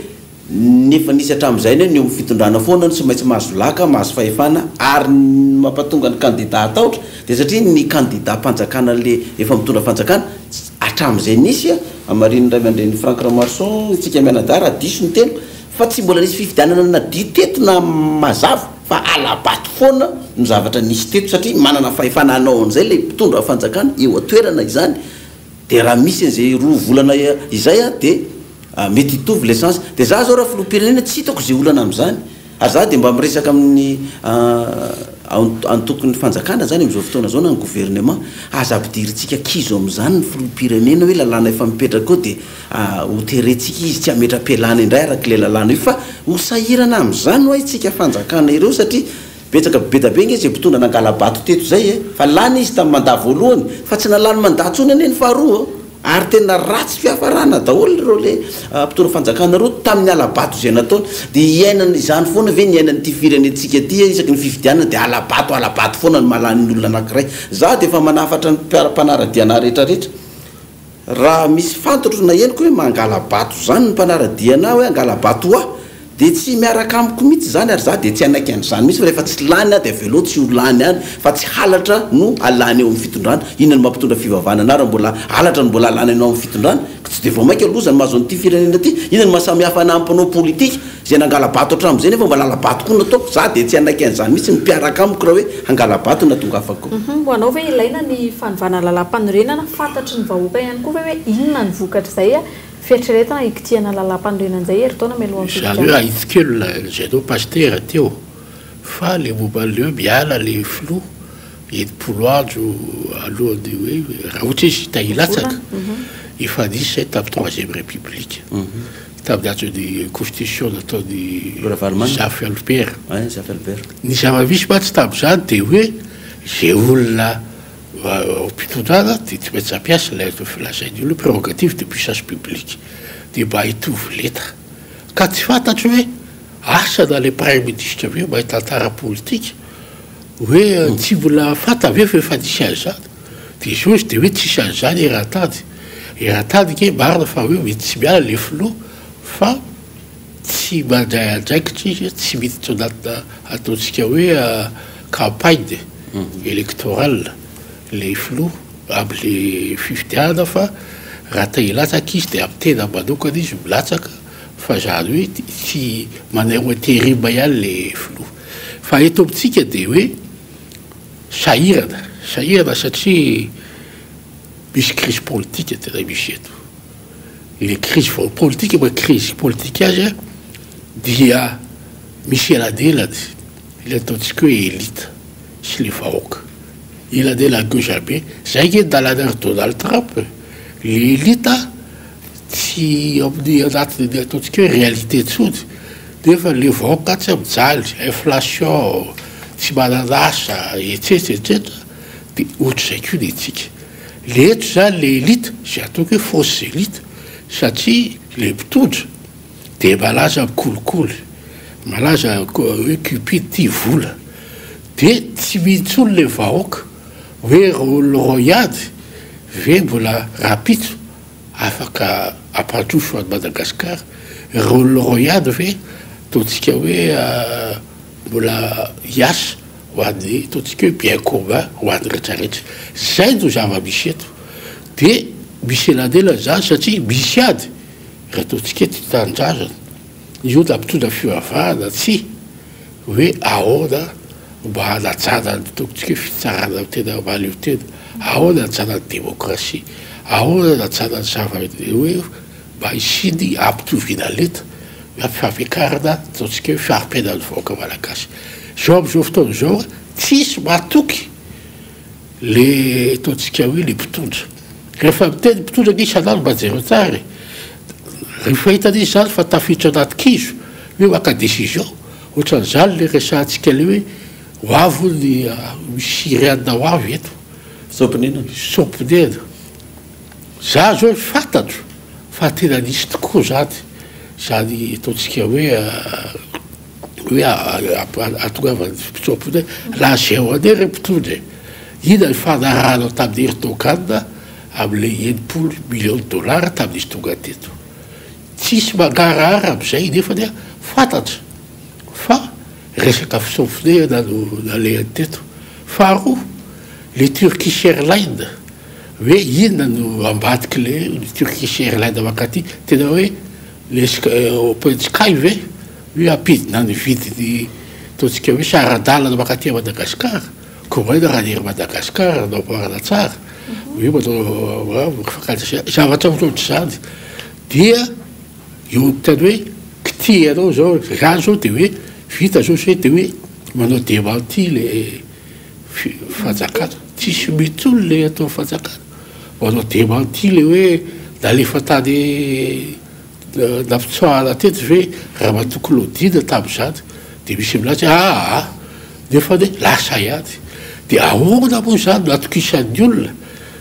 ny efa nisy hatramin'izay ny hoe ny eo amin'ny fitondrana foana no tsy maintsy mahazo laka, mahazo fahefana, ary ny mampatonga ny kandida hatahotra dia satria ny kandidam-panjakana le efa mitondra fanjakana hatramin'izay nisy a, hamarinin'ny ray aman-drenin'i Franck Ramaroson isika mianadahy raha diso ny teniko, fa tsy mbola nisy fifidianana nadio teto na mazava. Fa hala-bato foana no zavatra nisy teto satria manana fahefana hanao an'izay ilay mpitondra fanjakana eo an-toerana izany dia raha misy an'izay roa volana izay dia mety hitovy ilay chance. Dia za zao raha filoham-pirenena tsy hitako izay olana amin'izany ary za dia mba miresaka amin'ny antokon'ny fanjakana izany amin'izao fotoana izao na ny gouvernement, aza ampidirintsika kizo amin'izany ny filoham-pirenena hoe lalàna efa mipetraka eo dia Ho terentsika izy tsy hametra-pialana indray araka ilay lalàna io fa ho sahirana amin'izany ho'a isika fanjakana ireo satria betsaka be da be nge izay mpitondra nangala-bato teto izay e! Fa lany izy tamin'ny mandat voalohany fa tsy nalany mandat intsony anie ny faharoa a! Ary tena ratsy fiafarana daholo ireo le mpitondra fanjakana ireo tamin'ny hala-bato izay nataony. Dia hiainana izany foana ve ny iainan'ity firenentsika ity e? Isaky ny fifidianana dia hala-bato hala-bato foana no mahalany ny olona anankiray. Za dia efa manafatra ny mpanara-dia anah rehetra rehetra. Raha misy fantatro na henoko hoe mangala-bato zany ny mpanara-dia anah hoe hangala-bato ho ahy dia tsy miaraka amiko mihitsy izany ary za dia tsy hanaiky an'izany mihitsy fa rehefa tsy lany aho dia avelao tsy ho lany any fa tsy halatra no alany eo amin'ny fitondrana, inona no mampitondra fivavahana anah raha mbola halatra no mbola alany anao amin'ny fitondrana? Ka tsy dia vao mainka loza ny mahazo an'ity firenena ity, inona no mahasamihafa anah amin'ny mpanao politika izay nangala-bato hatramin'izay nefa mba lala-bato koa no ataoko, za dia tsy hanaiky an'izany mihitsy ny mpiaraka amiko raha hoe hangala-bato na tongavako. Ho anao ve ilaina ny fanovana lalàmpanorenana? Fantatry ny vahoaka ihany koa ve hoe inona ny vokatr'izay fieritreretana hikitihana lalàmpanorenana izay herintaona mialohan'ny Izany hoe fifidianana? ahitsy kely ilay lazainao Pasitera teo fa le momba an'le hoe miala le filoha 60 andro alohan'ny hoe raha ohatra izy ta hilatsaka, efa nisy izay tamin'ny troisième république. Tamin'ny antson'ny constitution nataon'i Zafy Albert. Ny zava-misy mantsy tamin'izany dia hoe izay olona ao am-pitondrana dia tsy maintsy hampiasa ilay lazain'ny olona hoe prérogative de puissance publique dia mba hitovy lenta. Ka tsy fantatro hoe asa na ilay praiminisitra ve mahay tantara politika hoe tsy mbola fantany ve fa efa nisy an'izany. Dia izao izy dia hoe tsisy an'izany eran-tany. Eran-tany nge marina fa hoe mety tsy miala le filoha fa tsy mandray andraikitra izy, tsy miditra anatina ataontsika hoe campagne électorale le filoha amle fifidianana fa raha te hilatsaka izy dia amin'ny tena manokana izy milatsaka fa zany hoe tsy manao interim ihany le filoha. Fa eto amintsika dia hoe Sahirana, sahirana satria misy crise politique tena misy eto. Ilay crise vao politique maha crise politique azy an, dia misy elanelany ilay ataontsika hoe elite sy ilay vahoaka. Elanelany ngeza be. Zay nge ny lalàna ry Donald Trump e. Le elite. tsy amin'ny anatin'ny ataontsika hoe réalité intsony nefa le vahoaka tsy mijaly, inflation, tsy manana asa, etsetra etsetra, de ohatr'izay koa ny antsika. Le eto zany le élite izay ataoko hoe fausse élite satria le mpitondra de malaza mikolikoly, malaza hoe cupide tia vola, de tsy mino intsony le vahoaka hoe Royad ve mbola rahampitso afaka hampandroso an'i Madagasikara, reo Royad ve ataontsika hoe mbola hiasa ho an'ny ataontsika hoe bien commun ho an'ny retraretra. Zay no zava-misy eto. De misy elanelana zany satria misy ady raha ataontsika hoe tia tanindrazana, io na mpitondra fivavahana tsia. hoe ahoana mba hanajana ny ataontsika hoe fitsarana tena mahaleo tena, ahoana hanajana ny demokrasia, ahoana hanajana ny zava hoe mba hisian'ny hampitoviana lenta, fampiakarana ataontsika hoe fari-piainan'ny vahoaka malagasy. Izao amin'izao fotoana izao tsisy matoky le ataontsika hoe le mpitondra. Rehefa miteny mpitondra ange isan'andro mba jereo tsara e. Rehefa hitan'izy izany fa tafiditra anaty kizo hoe maka décision, ohatran'izany le resahantsika le hoe ho avy hono ny misy Syriana ho avy eto. Sompinena. Sompinena. Za zao fantatro fa tena nisy tokoa zany, zany ataontsika hoe hoe ahatongavan'ny mpitsoa-ponena. Lazao anay re mpitondra e! Inona ny fanarahanao tamin'i Erdogan amin'ilay 60 millions de dollars tamin'izy tonga teto? Tsisy mangarahara amin'izay nefa anie fantatra fa resaka fitsoa-ponenana no nalehany teto. Faharoa, le Turkish Airlines, hoe inona no ambadik'ilay Turkish Airlines mankaty? Tena hoe le open sky ve? Hoe hampidina ny vidiny ataontsika hoe saran-dalana mankaty à Madagascar, koa maina raha ny Air Madagascar no amboarina tsara, hoe manao fakan-tsena, zavatra ohatrohatr'izany dia eo amin'ny hoe kitihanao zao, za zao dia hoe vita zao zay dia hoe manao démenti le fanjakana, tsisy mitsony le atao fanjakana, manao démenti le hoe nalefa tany. Nampitsoahana teto ve Ramatoa Claudine tamin'izany? Dia misy milaza hoe aa, nefa anie lasa ihany. Dia ahoana moa izany no atokisan'ny olona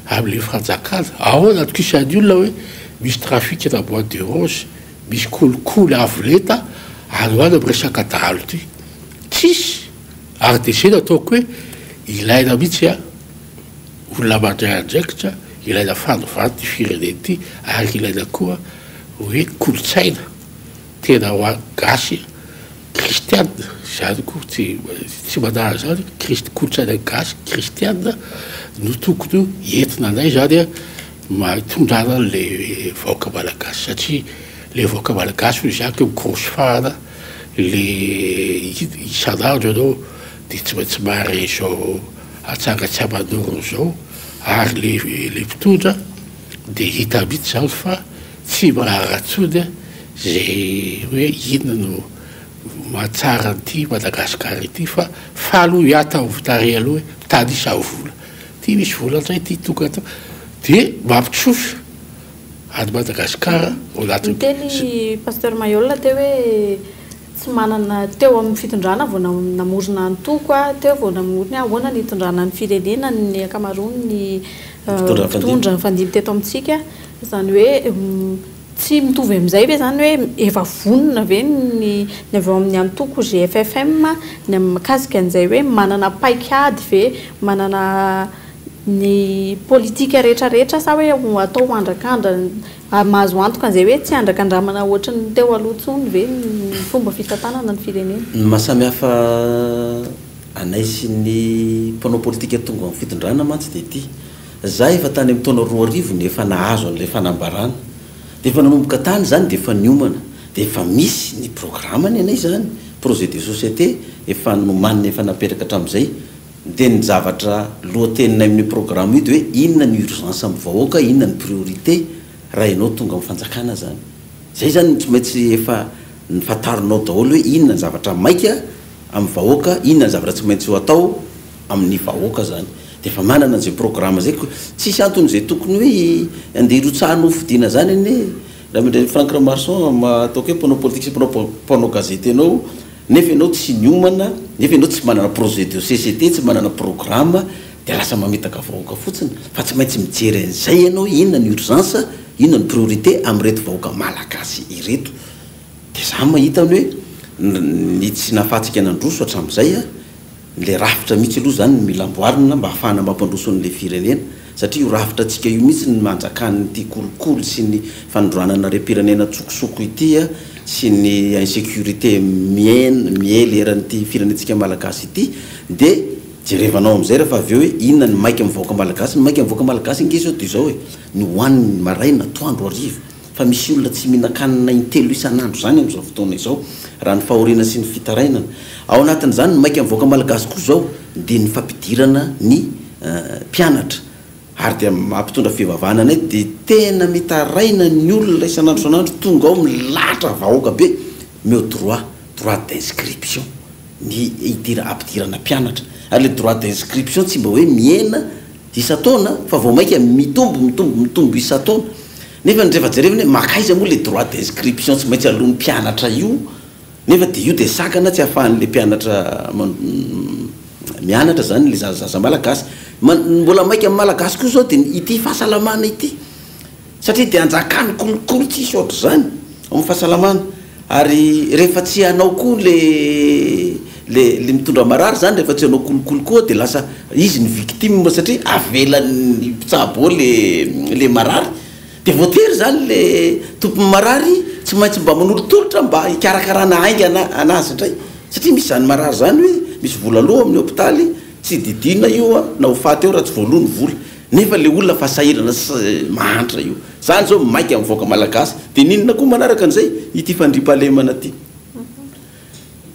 amin'ilay fanjakana? Ahoana atokisan'ny olona hoe misy trafic na bois de rose, misy kolikoly avo lenta any ho any amin'ny resaka dahalo ity? Tsisy! Ary dia izay no ataoko hoe ilaina mihitsy an! Olona mandray andraikitra, ilaina fanovana ity firenena ity ary ilaina koa hoe kolontsaina tena ho an'ny gasy kristianina, izany koa tsy tsy manary izany, krist- kolontsaina gasy kristianina no tokony entina anay izany an, mba hitondrana an'le vahoaka malagasy satria le vahoaka malagasy hoy za ko mikorosy fahana le isan'andro ianao de tsy maintsy mahare izao Atsanga tsy aman'orona izao ary le le mpitondra de hita mihitsy zany fa tsy miraharaha intsony zay hoe inona no mahatsara an'ity Madagascar ity fa faly hoy aho tamin'ny tarehy aloha hoe mitanisa vola ty misy vola ndray ty tonga ato de mampitrosa an'i Madagascar ao anatin'ny Niteny Pasteur Mailhol teo hoe Tsy manana, teo amin'ny fitondrana vao namorona antoko, teo vao namorona hoe ahoana ny hitondrana ny firenena ny ankamaroan'ny mpitondra nifandimby teto amintsika. Izany hoe tsy mitovy amin'izay ve izany hoe efa vonona ve ny ny avy ao amin'ny antoko GFFM ny amin'ny mikasika an'izay hoe manana paikady ve, manana ny politika rehetrarehetra sa hoe atao andrakandra Ary mahazo antoka an'izay hoe tsy handrakandramana ohatry ny teo aloha intsony ve ny fomba fitantanana ny firenena? Ny maha samy hafa anay sy ny mpanao politika tonga ao amin'ny fitondrana mantsy dia ity, za efa tany amin'ny taona 2000 no efa nahazo an'ilay fanambarana, dia efa nanomboka tany izany dia efa niomana, dia efa misy ny programa ny anay izany, projet de société efa nomanina efa napetraka hatramin'izay, Dia ny zavatra lohateninay amin'io programme io dia hoe inona ny urgence amin'ny vahoaka, inona ny priorité raha ianao tonga amin'ny fanjakana zany. Zay zany no tsy maintsy efa fantarinao daholo hoe inona ny zavatra maika amin'ny vahoaka, inona ny zavatra tsy maintsy ho atao amin'ny vahoaka zany. Dia efa manana an'izay programme zay ko tsisy antony izay tokony hoe andeha hirotsahana ho fidiana zany anie. Ray aman-dreny Franck Ramaroson, maha ataoko hoe mpanao politika sy mpanao mpanao gazety ianao, nefa ianao tsy niomana, nefa ianao tsy manana projet de société, tsy manana programme, dia lasa mamitaka vahoaka fotsiny. Fa tsy maintsy mijery an'izay ianao hoe inona ny urgence, inona ny priorité amin'ireto vahoaka malagasy ireto. Dia za mahita ny hoe ny tsy nahafahantsika nandroso hatramin'izay, Ilay rafitra mihitsy aloha izany no mila amboarina mba hahafahana mampandroso an'ilay firenena satria io rafitra antsika io mihitsy no manjakan'ity kolikoly sy ny fanondranana harem-pirenena an-tsokosoko ity sy ny insécurité miena miely eran'ity firenentsika malagasy ity dia jerevanao amin'izay rehefa avy eo hoe inona ny maika amin'ny vahoaka malagasy, ny maika amin'ny vahoaka malagasy ange izao dia izao e, ny hohaniny maraina, atoandro, hariva. Fa misy olona tsy mihinan-kanina intelo isan'andro izany amin'izao fotoana izao, raha ny fahoriana sy ny fitarainana. Ao anatin'izany, ny maika mivoaka malagasy koa izao dia ny fampidirana ny mpianatra. Ary dia maha mpitondra fivavahana anay dia tena mitaraina ny olona isan'andro isan'andro, tonga ao milahatra vahoaka be, omeo droit, droit d'inscription, ny hidira hampidirana mpianatra. Ary ilay droit d'inscription tsy mba hoe mihena isan-taona fa vao mainka mitombo, mitombo, mitombo isan-taona. Nefa ny rehefa jerevina hoe makaiza moa le droit d'inscription tsy maintsy aloan'ny mpianatra io nefa dia io dia sakana tsy ahafahan'le mpianatra mianatra zany le zaza malagasy. Mbola maika amin'ny malagasy koa zao dia ity fahasalamana ity satria dia anjakan'ny kolikoly tsisy ohatr'izany ao amin'ny fahasalamana ary rehefa tsy hanao koa le le le mitondra marary zany rehefa tsy hanao kolikoly koa dia lasa izy ny victime satria avelan'ny mpitsabo eo le le marary dia voatery zany le tompon'ny marary tsy maintsy mba manolotolotra mba hikarakarana haingana anazy indray satria misy zany marary zany hoe misy vola aloa amin'ny hopitaly tsy didiana io a na ho faty eo raha tsy voaloa ny vola nefa le olona fa sahirana sy mahantra io zany zao maika mivoaka malagasy dia n'inona koa manaraka an'izay ity fandriampahalemana ity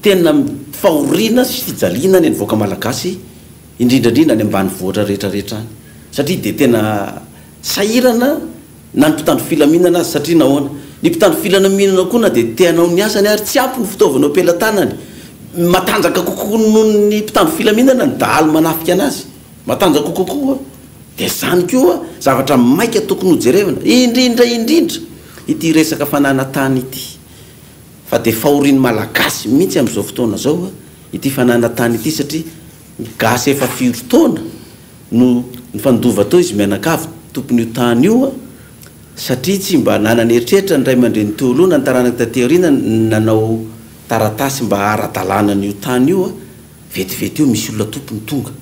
Tena fahoriana sy fijaliana ny an'ny vahoaka malagasy, indrindra indrindra any ambanivohitra rehetra rehetra any, satria dia tena sahirana na ny mpitandro filaminana aza, satria nahoana? Ny mpitandro filaminana koa na dia te hanao ny asany ary tsy ampy ny fitaovana eo am-pelatanany, matanjaka kokoa noho ny mpitandro filaminana ny dahalo manafika anazy, matanjaka kokoa, dia izany koa zavatra maika tokony hojerevana, indrindra indrindra ity resaka fananan-tany ity. Fa dia fahorian'ny Malagasy mihitsy amin'izao fotoana izao ity fananan-tany ity satria ny gasy efa firy taona no nifandova teo izy mianakavy tompon'io tany io satria tsy mba nanana eritreritra ny ray aman-dreny teo aloha na ny taranaka taty aoriana nanao taratasy mba ara-dalàna an'io tany io, vetivety eo misy olona tompony tonga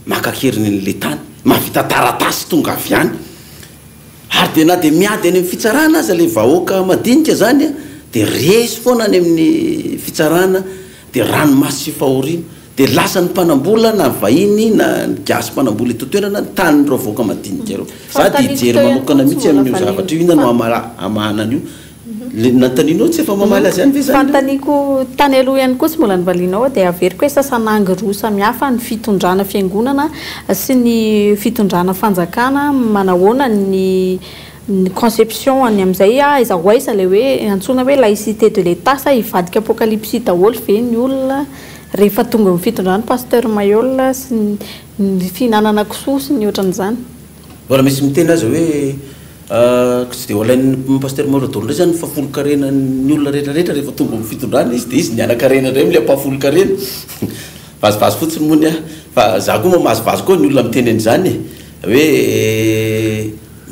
maka an-keriny an'ilay tany, mahavita taratasy tonga avy any. Ary dia na dia miady any amin'ny fitsarana aza ilay vahoaka madinika izany dia resy foana any amin'ny fitsarana, dia ranomaso sy fahoriana. Dia lasan'ny mpanambola na ny vahiny na ny gasy mpanambola eto an-toerana ny tanin'ireo vahoaka madinika ireo. Za dia hijery manokana mihitsy amin'io zavatra io, inona no hamahana an'io. Le nanontanianao tsy efa mamaly azy ihany ve zany? Fanontaniako tany aloha ihany koa tsy mbola novalianao dia averiko hoe sasanangy roa samihafa ny fitondrana fiangonana sy ny fitondrana fanjakana manahoana ny ny conception any amin'izay aiza ho aiza ilay hoe antsoina hoe laïcité de l'Etat sa hivadika apocalypse daholo ve ny olona rehefa tonga eo amin'ny fitondrana Pasteur Mailhol sy ny fihinanana kisoa sy ny ohatran'izany. Mbola misy miteny aza hoe tsy dia ho alain'ny Pasteur Mauro daholo indray izany ny fahafolonkarenan'ny olona rehetra rehetra rehefa tonga ao amin'ny fitondrana izy dia izy ny hanan-karena indray amin'ilay ampahafolonkarena. Vazivazy fotsiny moa ny ahy. Fa za koa mamazivazy koa ny olona miteny an'izany e. Hoe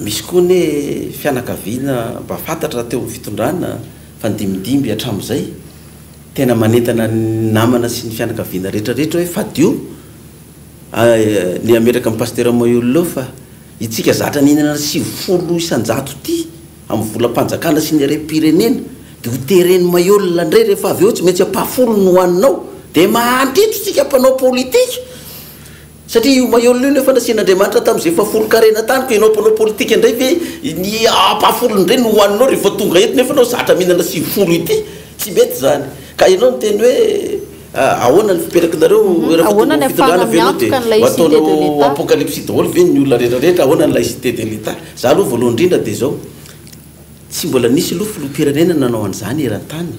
misy koa anie fianakaviana mba fantatra teo amin'ny fitondrana fa nodimbindimby hatramin'izay. Tena manentana ny namana sy ny fianakaviana rehetra rehetra hoe fadio ny hametraka an'i Pasteur Mailhol eo fa itsika zatra nihinana 90 isanjato ity amin'ny volam-panjakana sy ny harem-pirenena dia ho teren'i Mailhol indray rehefa avy eo tsy maintsy ampahafolony no hohaninao dia mahantra eto tsika mpanao politika satria io Mailhol io nefa nasian'Andriamanitra tamin'izay fahafolon-karena tany ka ianao mpanao politika indray ve ny ampahafolony indray no hohaninao rehefa tonga eto nefa ianao zatra mihinana 90 ity tsy mety izany ka ianao miteny hoe Ahoana ny fipetrakinareo rehefa tonga amin'ny fitondrana ve ianao dia ho ataonao apocalypse daholo ve ny olona rehetra rehetra? Ahoana ny laïcité de l'Etat? Za aloha voalohany indrindra dia izao, tsy mbola nisy aloha filoham-pirenena nanao an'izany eran-tany,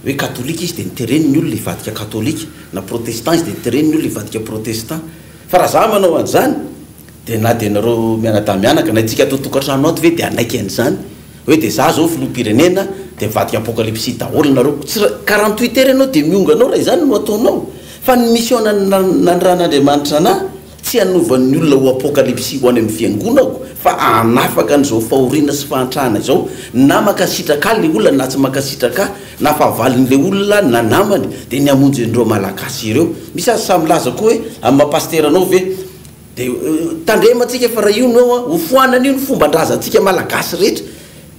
hoe katolika izy dia nitereny ny olona hivadika katolika, na protestant izy dia nitereny ny olona hivadika protestant. Fa raha za manao an'izany dia na dia nareo mianadahy mianaka na itsika ato an-tokantrano ato ve dia hanaiky an'izany? Hoe dia za zao filoham-pirenena dia mivadika apokalypsy daholo nareo. Tsy ra, 48 heures ianao dia miongana ao raha izany no ataonao. Fa ny mission nanirahan'Andriamanitra anah tsy hanova ny olona ho apokalypsy ho any amin'ny fiangonako fa hanafaka an'izao fahoriana sy fahantrana izao. Na mankasitraka ahy le olona na tsy mankasitraka ahy, na fahavalon'le olona na namany dia ny hamonjy an'ireo Malagasy ireo. Misy aza sahy milaza koa hoe amin'ny maha pasitera anao ve Dia tandremantsika fa raha io no eo an, ho foanana io ny fomban-drazantsika malagasy rehetra.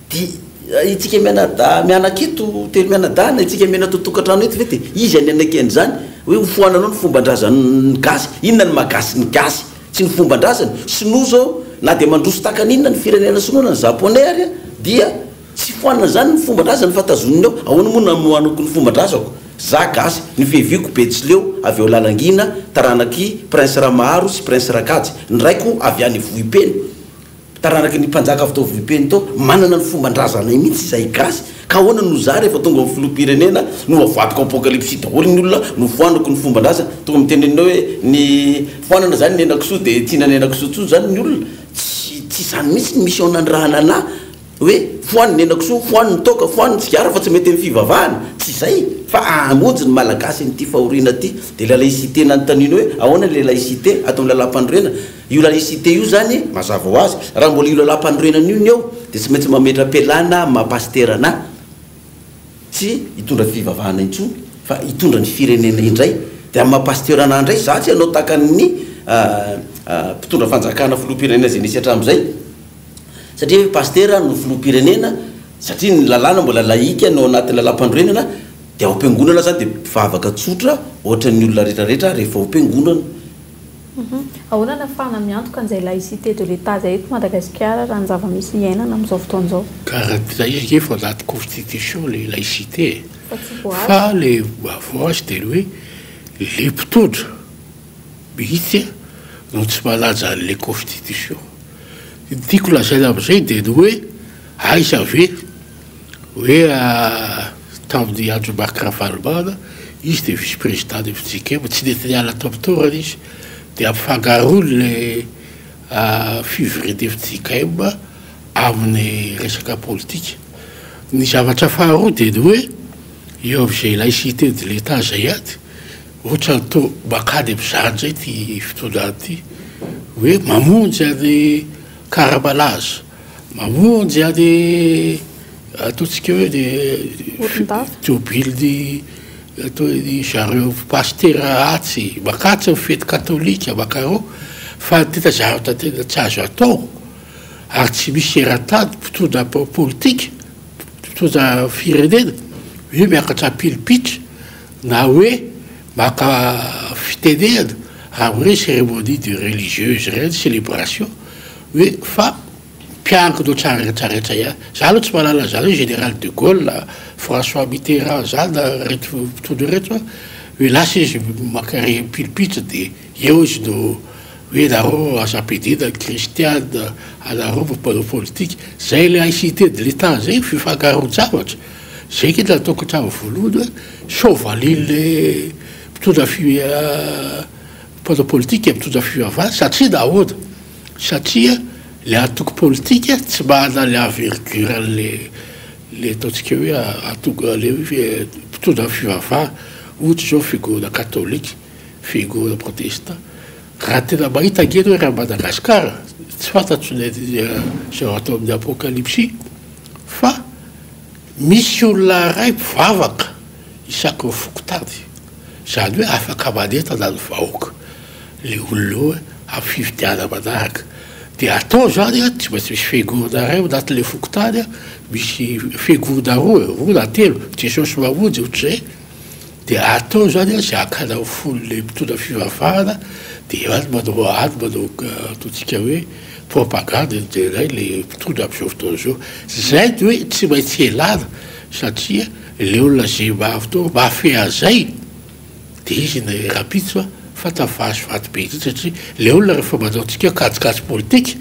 Dia itsika mianadahy mianaka eto, telo mianadahy na itsika miaina ato an-tokantrano eto ve dia iza ny hanaiky an'izany hoe ho foananao ny fomban-drazan'ny gasy? Inona no maha gasy ny gasy? Tsy ny fomban-drazany? Sinoa izao na dia mandroso tahaka ny inona ny firenena sinoa na ny japonais ary an, dia Tsy foanana zany ny fomban-drazana fa tazoniny ao. Ahoana moa no hamohanako ny fomban-drazako? Za gasy, ny fiaviako betsileo avy ao Lalangina, taranak'i Prince Ramaharo sy Prince Rakajy. Ny raiko avy any Vohipeno, taranaky ny mpanjaka avy tao Vohipeno tao. Manana ny fomban-drazanay mihitsy izahay gasy. Ka ahoana no za rehefa tonga ho filoham-pirenena no avadiko apokalypsy daholo ny olona, no foanako ny fomban-drazana? Tonga miteny aminao hoe ny foanana zany ny henakisoa dia tsy hihinana henakisoa intsony zany ny olona? Tsy tsy izany mihitsy ny mission nanirahana anah. Hoe foano ny henakisoa, foano ny toaka, foano ny sigara fa tsy mety amin'ny fivavahana. Tsy izay fa hamonjy ny Malagasy amin'ity fahoriana ity. Dia ilay laïcité nanontaniana hoe ahoana ilay laïcité ato amin'ny lalàmpanorenana? Io laïcité io izany mazava ho azy, raha mbola io lalàmpanorenana io ny eo dia tsy maintsy mametra-pialana maha pasitera anà tsy hitondra fivavahana intsony fa hitondra ny firenena indray. Dia amin'ny maha pasitera anà indray, izaho tsy hanao tahaka ny mpitondra fanjakana filoham-pirenena izay nisy hatramin'izay. Satria hoe pasitera no filoham-pirenena, satria ny lalàna mbola laïque no ao anatin'ny lalàmpanorenana, dia ao am-piangonana zany dia mpivavaka tsotra ohatran'ny olona rehetrarehetra rehefa ao am-piangonana. Ahoana no ahafahana miantoka an'izay laïcité de l'Etat izay eto Madagasikara raha ny zava-misy iainana amin'izao fotoana izao? Ka raha tena izy ange efa anaty constitution le laïcité e! Fa tsy voahaja. Fa le voahaja dia ny hoe le mpitondra mihitsy no tsy manaja an'le constitution. Ny tiako lazaina amin'izay dia ny hoe aiza ve hoe tamin'ny andron'i Marc Ravalomanana izy dia vice président ny fjkm, tsy nety niala tamin'ny toerana izy dia ampifangaroiny le fivorian'ny fjkm amin'ny resaka politika. Ny zavatra faharoa dia ny hoe eo amin'izay laïcité de l'Etat izay ihany, Ohatran'ny toa makany amin'izany indray ity fitondrana ity, hoe mamonjy an'i Karamalaza, mamonjy an'i ataontsika hoe ny tobilin'ny atao hoe ny zareo pasitera atsy, makatsy ny fety katolika, makarô, fa ny tena zavatra tena tsy azo atao ary tsy misy eran-tany mpitondra politika, mpitondra firenena hoe miakatra am-pilipitra Na hoe maka fitenenana amin'ny hoe cérémonie de religieuse ireny, célébration, hoe fa mpiangona ohatran'ny retraretra ihany. Za aloha tsy mahalala an'izany hoe général de Gaulle na François Mitterrand zany na ireto mpitondra ireto an, hoe lasa izy maka re pilipitra dia eo izy no hoe nareo aza ampidina ny kristiana, anareo mpanao politika. Zay laïcité de l'Etat zay fifangaroan-javatra. Zay nge nataoko hatramin'ny voalohany hoe sao valian'le mpitondra fi mpanao politika mitondra fivavahana satria nahoana? Satria le antoko politika tsy manana le envergure an'le le ataontsika hoe antoko le hoe mpitondra fivavahana ohatra zao fiangonana katolika, fiangonana protestant. Raha tena mahita ange ianao eran'i Madagasikara, tsy fantatro ny izay atao amin'ny apokalypsy fa Misy olona iray mpivavaka isaky ny fokontany, izany hoe afaka manentana ny vahoaka le olona eo amin'ny fifidianana manaraka. Dia atao izany an, tsy maintsy misy fiangonana iray ao anatin'ilay fokontany an, misy fiangonana roa e, roa na telo, Jesosy Mamonjy ohatr'izay, dia atao izany an izay hakana ny fon'ilay mpitondra fivavahana, dia any manao any manao ataontsika hoe Propagande indray le mpitondra amizao fotoana zao. Zay de hoe tsy maintsy elana satria le olona ze mahavitao mahafehy anzay de izy ny rapitso a fantany fa azo vato be indrindra satria le olona rehefa manao antsika hoe kajikajy politika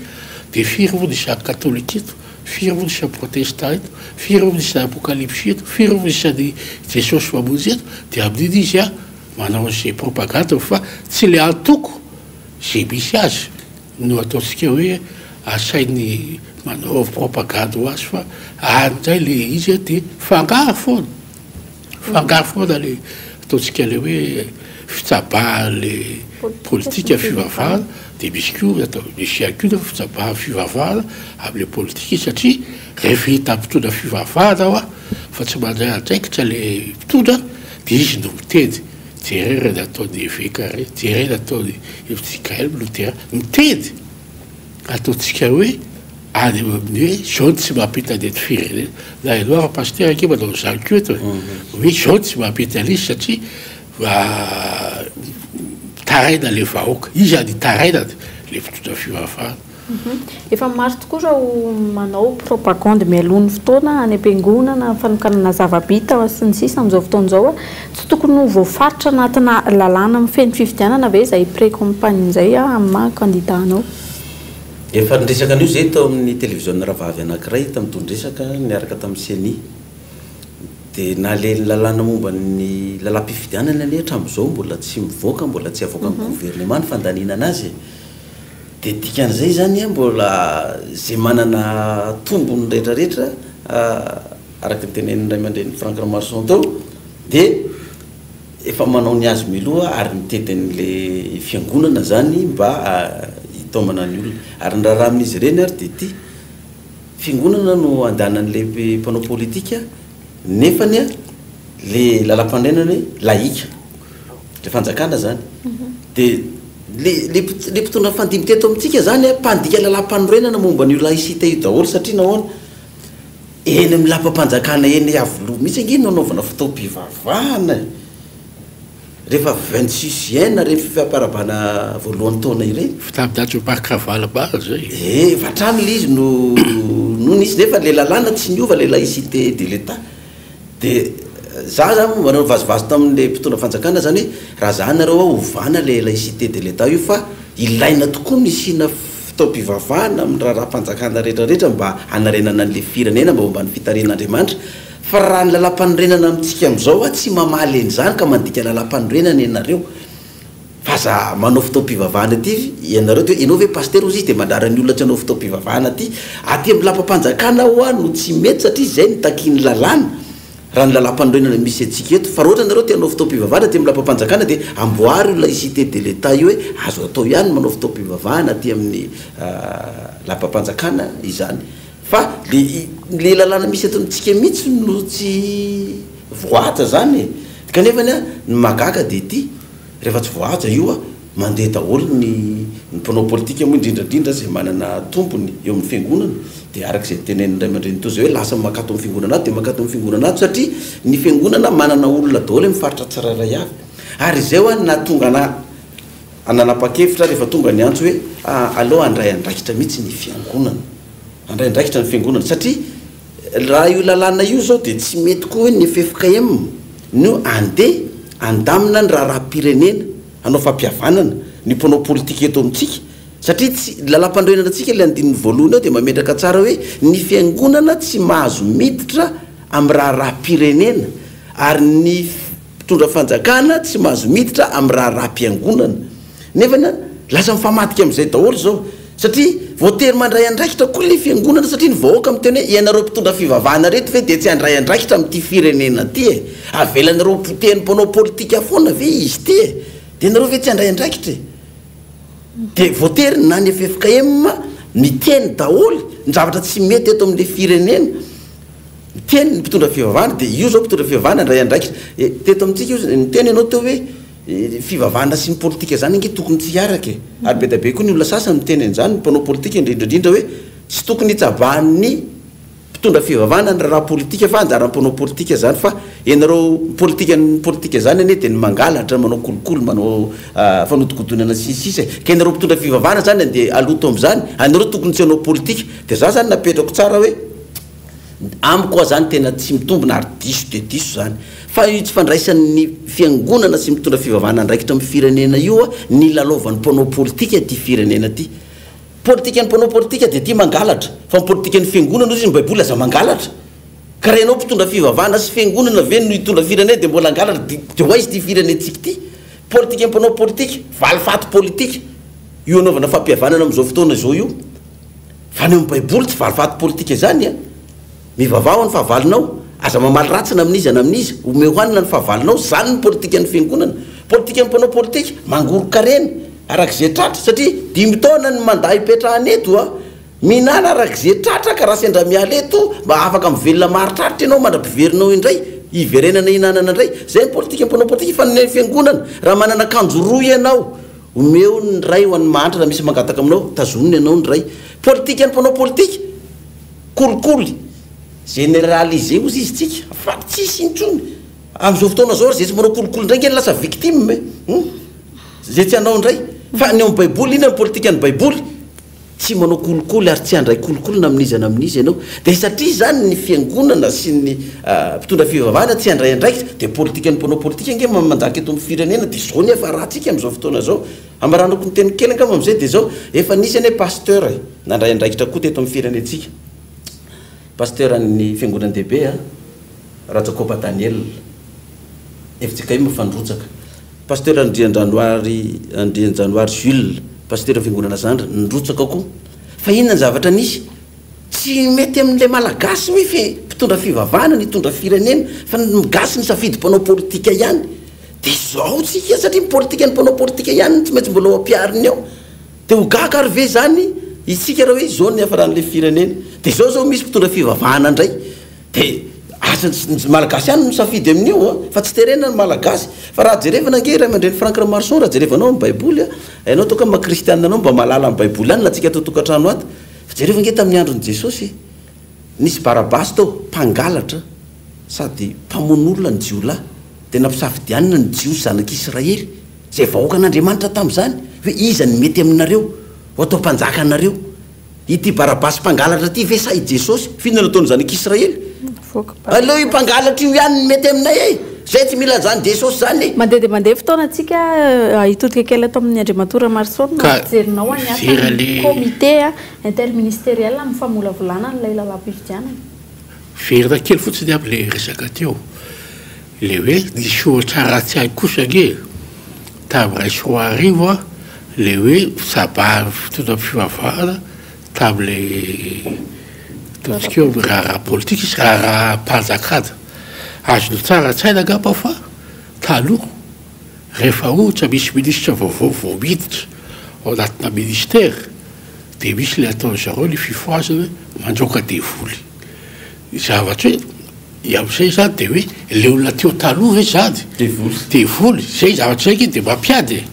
de firy moa ny isan'ny katolika eto, firy moa ny isan'ny protestant eto, firy moa ny isan'ny apokalypsy eto, firy moa ny isan'ny Jesosy mamonjy eto de amin'iny izy a manao an'izay propagande fa tsy le antoko ze misy azy. no ataontsika hoe asainy Manao propagande ho azy fa any indray le izy a de fangaro foana, fangaro foana le ataontsika le hoe fitsabahan'le politika fivavahana de misy koa atao misy ihany koa nefa fitsabahan'ny fivavahana amle politika satria rehefa hita mpitondra fivavahana hoa fa tsy mandray andraikitra le mpitondra de izy no miteny jereo ireny ataon'ny eveka ireny, jereo ny ataon'ny fjkm, loterana, miteny. Ataontsika hoe any amin'ny hoe zao no tsy mampita ny eto firenena. Na ianao ary pasitera ange manao an'izany koa eto e. Hoe zao no tsy mampita an'izy satria mitaraina ilay vahoaka. Iza no itarainana? Ilay mpitondra fivavahana. Efa maro tokoa ireo manao propagande mialoha ny fotoana any am-piangonana, fanokanana zava-bita sy ny sisa amin'izao fotoana izao. Tsy tokony ho voafaritra anatina lalàna mifehy ny fifidianana ve izay pré-campagne izay amin'ny maha kandida anao? Efa niresaka an'io izay tao amin'ny televiziona rahavavy anankiray tamin'ny tondresaka niaraka tamin'ny ceni. Dia na ilay lalàna momba ny lalàm-pifidianana anie hatramin'izao mbola tsy mivoaka, mbola tsy avoakan'ny gouvernement ny fandaniana an'azy e. Dia dikan'izay izany mbola izay manana tombony rehetrarehetra araka ny tenenin'ny ray aman-drenin'i Franck Ramaroson teo dia efa manao ny azy mialoha ary mitety an'ilay fiangonana izany mba hitaomana ny olona. Ary ny raharaha amin'izy ireny ary dia ity, fiangonana no andehanan'ilay mpanao politika nefany ilay lalam-panorenana hoe laïka, ilay fanjakana izany. Dia le le le mpitondra nifandimby teto amintsika izany mpandika lalam-panorenana momba an'io laïcité io daholo satria nahoana? Eny amin'ny lapam-panjakana eny Iavoloha mihitsy ange no anaovana fotoam-pivavahana e! Rehefa 26 juin na ireny fifampirahabana voalohan'ny taona ireny. Fitamindatsy Parc Ravalomanana zay. E, efa hatrany ilay izy no no nisy nefa ilay lalàna tsy niova ilay laïcité de l'Etat. Dia za zany manao vazivazy tamin'ilay mpitondra fanjakana zany hoe raha za nareo aho ovana ilay laïcité de l'Etat io fa ilaina tokoa ny hisiana fitaom-pivavahana amin'ny raharaham-panjakana rehetra rehetra mba hanarenana an'ilay firenena mba ho ambany fitarihan'Andriamanitra fa raha ny lalam-panorenana amintsika amin'izao aho tsy mamaly an'izany ka mandika lalam-panorenana ianareo fa aza manao fotoam-pivavahana aty ianareo dia hoe ianao ve pasitera hozy izy dia mandrara ny olona tsy hanao fotoam-pivavahana aty aty amin'ny lapam-panjakana hoa no tsy mety satria izay no takian'ny lalàna raha ny lalam-panorenana misy antsika eto fa raha ohatra ianareo te hanao fotoam-pivavahana aty amin'ny lapam-panjakana dia amboary io laïcité de l'Etat io hoe azo atao ihany ny manao fotoam-pivavahana aty amin'ny lapam-panjakana izany fa le le lalàna misy eto amintsika mihitsy no tsy voahaja zany e kanefa ny ny mahagaga dia ity Rehefa tsy voahaja io a, mandeha daholo ny ny mpanao politika moa indrindra indrindra izay manana tombony eo amin'ny fiangonana dia araka izay tenenin'ny ray aman-dreny toa izay hoe lasa mankato amin'ny fiangonana ato dia mankato amin'ny fiangonana ato satria ny fiangonana manana olona daholo amin'ny faritra tsirairay avy ary izay hoa no nahatonga ana nanapa-kevitra rehefa tonga ny antso hoe aleo handray andraikitra mihitsy ny fiangonana handray andraikitra ny fiangonana satria Raha io lalàna io izao dia tsy mety koa hoe ny ffkm no andeha handamina ny raharaham-pirenena, hanao fampihavanana ny mpanao politika eto amintsika satria tsy, ny lalàmpanorenana antsika ilay andininy voalohany ao dia mametraka tsara hoe ny fiangonana tsy mahazo miditra amin'ny raharaham-pirenena ary ny mpitondra fanjakana tsy mahazo miditra amin'ny raharaham-piangonana. Nefa ny lasa mifamadika amin'izay daholo izao. Satria voatery mandray andraikitra koa ilay fiangonana satria ny vahoaka miteny hoe ianareo mpitondra fivavahana ireto ve dia tsy handray andraikitra amin'ity firenena ity e? Avelanareo potehin'ny mpanao politika foana ve izy ity e? Dia ianareo ve tsy handray andraikitra e? Dia voatery na ny ffkm miteny daholo ny zavatra tsy mety eto amin'ilay firenena. Miteny ny mpitondra fivavahana dia io izao mpitondra fivavahana handray andraikitra. Teto amintsika io, niteny ianao teo hoe Fivavahana sy ny politika zany ange tokony tsy hiaraka e! Ary be dia be koa ny olona sasany miteny an'izany, ny mpanao politika indrindra indrindra hoe tsy tokony hitsabahan'ny mpitondra fivavahana ny raharaha politika fa anjaran'ny mpanao politika zany fa ianareo politika ny politika zany anie dia ny mangalatra, manao kolikoly, manao fanodikodinana sy ny sisa e! Ka ianareo mpitondra fivavahana zany andeha haloto amin'izany, anareo tokony tsy hanao politika. Dia za zany napetrako tsara hoe. Amiko aza zany tena tsy mitombina ary diso dia diso zany. Fa io tsy fandraisan'ny fiangonana sy mitondra fivavahana andraikitra amin'ny firenena io ny lalaovan'ny mpanao politika ity firenena ity. Politikan'ny mpanao politika dia tia mangalatra, fa ny politikan'ny fiangonana hozy ny baiboly aza mangalatra. Ka raha ianao mpitondra fivavahana sy fiangonana ve no hitondra firenena dia mbola hangalatra dia ho aiza ity firenentsika ity? Politikan'ny mpanao politika, valifaty politika io anaovana fampihavanana amin'izao fotoana izao io. Fa any amin'ny baiboly tsy valifaty politika izany a! Mivavaha ho an'ny fahavalonao, aza mamaly ratsy na amin'iza na amin'iza, omeo hanina ny fahavalonao, izany ny politikan'ny fiangonana. Politikan'ny mpanao politika, mangoron-karena araka izay tratra, satria dimy taona ny mandat ipetrahana eto a! Mihinana araka izay tratra ka raha sendra miala eto mba afaka mivelona maharitraritra ianao mandra-piverinao indray, hiverenana hihinanana indray. Izay ny politikan'ny mpanao politika fa ny fiangonana, raha manana akanjo roa ianao, Omeo ny iray ho an'ny mahantra raha misy mangataka aminao, tazoniny ianao ny iray. Politika ny mpanao politika, kolikoly, généralisé ozy izy tsika, fa tsisy intsony. Amin'izao fotoana izao ary izay tsy manao kolikoly indray ange no lasa victime e! Hum! Izay tsy hanao indray. Fa ny ao amin'ny baiboly, inona ny politikan'ny baiboly? Tsy manao kolikoly ary tsy handray kolikoly na amin'iza na amin'iza ianao. Dia satria izany ny fiangonana sy ny mpitondra fivavahana tsy handray andraikitra dia politikan'ny mpanao politika ange manjaka eto amin'ny firenena dia izao ny hiafarantsika amin'izao fotoana izao. Hamaranako ny teniko kely angamba amin'izay dia izao, efa nisy anie pasteur e, nandray andraikitra koa teto amin'ny firenentsika. Pasteur an'ny fiangonan-dehibe a, Rajakoba Daniel, fjkm Fandrotsaka. Pasteur Andriandranoary Andrianjanoary Jules, Pasitera Fiangonana Zandriny, nirotsaka koa. Fa inona ny zavatra nisy? Tsy mety amin'ilay Malagasy hoe fe mpitondra fivavahana ny hitondra firenena, fa ny gasy nisafidy mpanao politika ihany. Dia izao tsika, satria ny politikan'ny mpanao politika ihany no tsy maintsy mbola ho ampihariny ao. Dia ho gaga ary ve izany isika raha hoe izao no niafaran'ilay firenena? Dia izao izao misy mpitondra fivavahana indray. Dia asa ny Malagasy ihany no misafidy amin'io an! Fa tsy terena ny Malagasy. Fa raha jerevana ange ray aman-dreny Franck Ramaroson raha jerevanao amin'ny baiboly an! Ianao toa ka maha kristianina anao mba mahalala ny baiboly ihany na tsika ato an-tokantrano ato. Fa jerevo ange tamin'ny andron'i Jesosy e! Nisy Barabasy tao, mpangalatra sady mpamono olona ny jiolahy. Dia nampisafidianina ny Jiosy zanak'Israely, izay vahoakan'Andriamanitra tamin'izany, hoe iza no mety aminareo ho atao mpanjakanareo? Ity Barabasy mpangalatra ity ve sa i Jesosy? F'inona no ataon'ny zanak'Israely? Aleo io mpangalatra io ihany no mety aminay e! Zay tsy mila an'izany Jesosy izany e! Mandeha dia mandeha fotoana tsika hitodika kely ato amin'ny Andriamatoa Ramaroson Ka fijerinao ny vera asan'ny le. comité interministériel amin'ny famolavolana an'ilay lalam-pifidianana. Verina kely fotsiny amin'ilay resaka teo. Ilay hoe nisy ohatra ratsy ihany kosa ange e! Tamin'ny 2001 ilay hoe fitsabahan'ny fitondran'ny fivavahana tamin'ilay ataontsika hoe raharaha politika sy raharaham-panjakana. Azonao tsara an-tsaina angamba fa taloha rehefa ohatra misy minisitra vaovao vao miditra ao anatina ministera dia misy ilay ataon-dry zareo ilay fifohazana hoe mandroaka devoly. Zavatra hoe amin'izay izany dia hoe ilay olona teo taloha ve izany Devoly. Devoly. Izay zavatra izay ange dia mampiady e.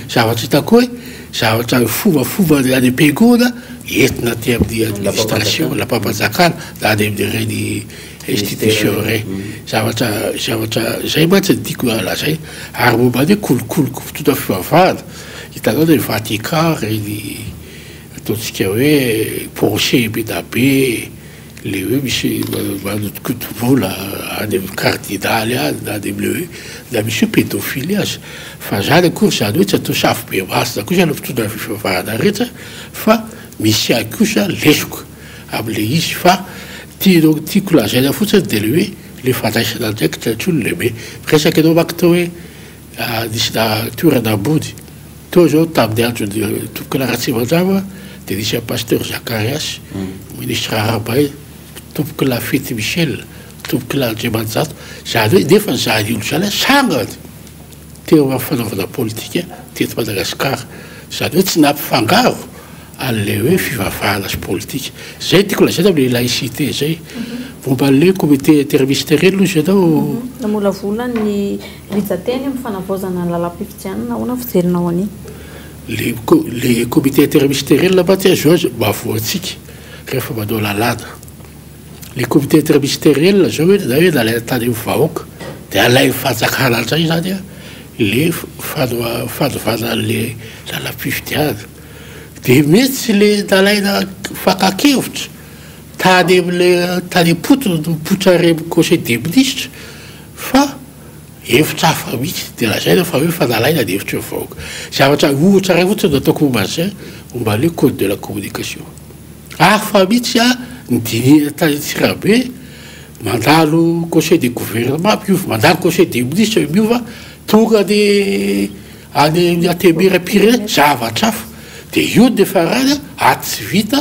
Zavatra hitako hoe zavatra fombafomba any am-piangonana entina aty amin'ny administration, lapam-panjakana, na any amin'ireny institution ireny. Zavatra zavatra izay mantsy no tiako lazaina. Ary momba ny hoe kolikoly koa mpitondra fivavahana, hitanao ilay Vatican ireny ataontsika hoe procès be dia be. Le hoe misy manodikodim-bola any amin'ny kardinaly any na any amin'le hoe na misy hoe pédophilie aza. Fa zany akory zany hoe tsy atao safobe masina koa zany mpitondra fivavahana rehetra fa misy ihany kosa lesoka amin'le izy fa tianao tiako lazaina fotsiny de le hoe le fandraisana andraikitra intsony le be. Miresaka ianao manko teo hoe nisy toerana ambony. Teo izao tamin'ny andron'ny Tompokolahy Ratsimandrava dia nisy an'i Pasteur Zakariasy, Minisitra Raharaham-bahiny, Tompokolahy Fety Michel, Tompokolahy Andriamanjato, izany hoe nefa izany olona izany sangany teo amin'ny fanaovana politika teto Madagasikara, izany hoe tsy nampifangaro an'ilay hoe fivavahana sy politika. Izay no tiako lazaina amin'ilay laïcité izay. Momba an'ilay comité interministériel hozy ianao. Namolavola ny Rijateny amin'ny fanavaozana ny lalam-pifidianana, ahoana ny fijerinao an'iny? Le le comité interministériel mantsy azo azo mahavoa antsika rehefa manao lalàna. Le comité interministériel zao hoe na hoe nalaina tany amin'ny vahoaka dia alain'ny fanjakana indray zany an le fanoa fanovana an'le lalam-pifidianana. Dia mety le nalaina fakan-kevitra tany amin'le tany am-potony nipoitra ireny conseil des ministres fa hevitra hafa mihitsy dia lazaina fa hoe fanalaina ny hevitry ny vahoaka. Zavatra ohatra iray fotsiny no ataoko momba an'izay, momba an'ilay code de la communication. Hafa mihitsy an, ny dinihina tany Antsirabe, mandalo conseil de gouvernement miova, mandalo conseil des ministres miova, tonga any any amin'ny antenimieram-pirenena, zavatra hafa. Dia io no niafarany, ady tsy vita,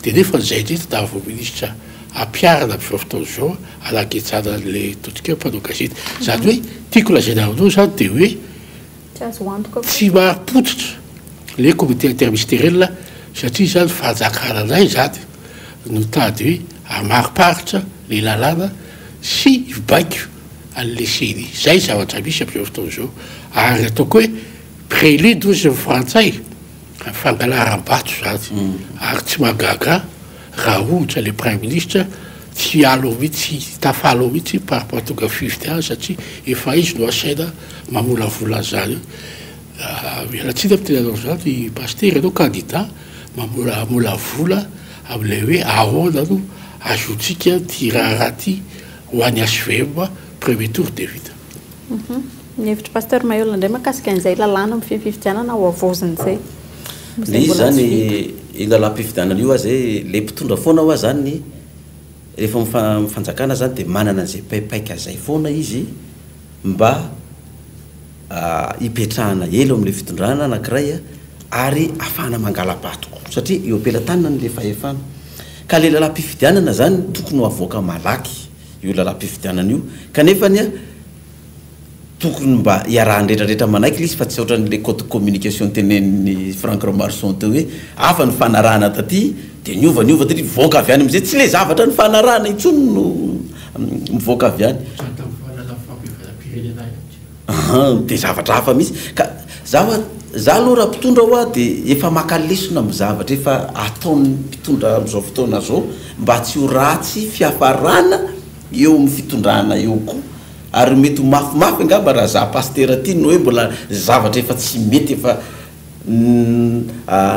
Dia nefa izay indrindra tadiavin'ny minisitra ampiharina amin'izao fotoana izao hanagejana an'ilay ataontsika hoe mpanao gazety. Izany hoe tiako lazaina aminao izany dia hoe Tsy azo antoka koa. Tsy marim-pototra ilay comité interministériel satria izany fanjakana indray izany no tady hoe hamariparitra ilay lalàna sy hibaiko an'ilay ceni. Izay zavatra misy amin'izao fotoana izao ary ataoko hoe prélude hozy ny frantsay amin'ny fangalaram-bato izany ary tsy mahagaga raha ohatra ilay praiminisitra tsy hiala ao mihitsy, tsy tafala ao mihitsy par rapport tonga fifidianana satria efa izy no asaina mamolavola an'izany eo. Miala tsiny amin'ny tenanao izany Pasitera, ianao candidat mamolavola amin'ilay hoe ahoana no ahazoantsika ity raharaha ity ho an'ny HVM premier tour dia vita. Ny hevitr'i Pasteur Mailhol indray mahakasika an'izay lalàna mifehy fifidianana ho havaozina izay. Le izy zany, io lalam-pifidianana io aza e, le mpitondra foana hoa zany rehefa amin'ny fanjakana zany dia manana an'izay paipaika zay foana izy mba hipetrahana ela eo amin'ilay fitondrana anankiray ary ahafahana mangala-bato koa satria eo am-pelatanana le fahefana. Ka le lalam-pifidianana zany tokony ho avoaka malaky io lalam-pifidianana io kanefa anie Tokony mba iarahan'ny rehetra rehetra manaiky ilay izy fa tsy ohatran'ilay code de communication tenenin'i Franck Ramaroson teo hoe hafa ny fanarahana taty dia niova niova taty mivoaka avy any amin'izay tsy ilay zavatra nifanarahana intsony no mivoaka avy any. Ohatran'ny tamin'ny fahalalana fampihavanam-pirenena ihany koa. Ahan, dia zavatra hafa mihitsy. Ka za hoa, za aloha raha mpitondra hoa dia efa maka lesona amin'ny zavatra efa ataon'ny mpitondra amin'izao fotoana izao mba tsy ho ratsy fiafarana eo amin'ny fitondrana eo koa. Ary mety ho mafimafy angamba raha za pasitera ty no hoe mbola zavatra efa tsy mety efa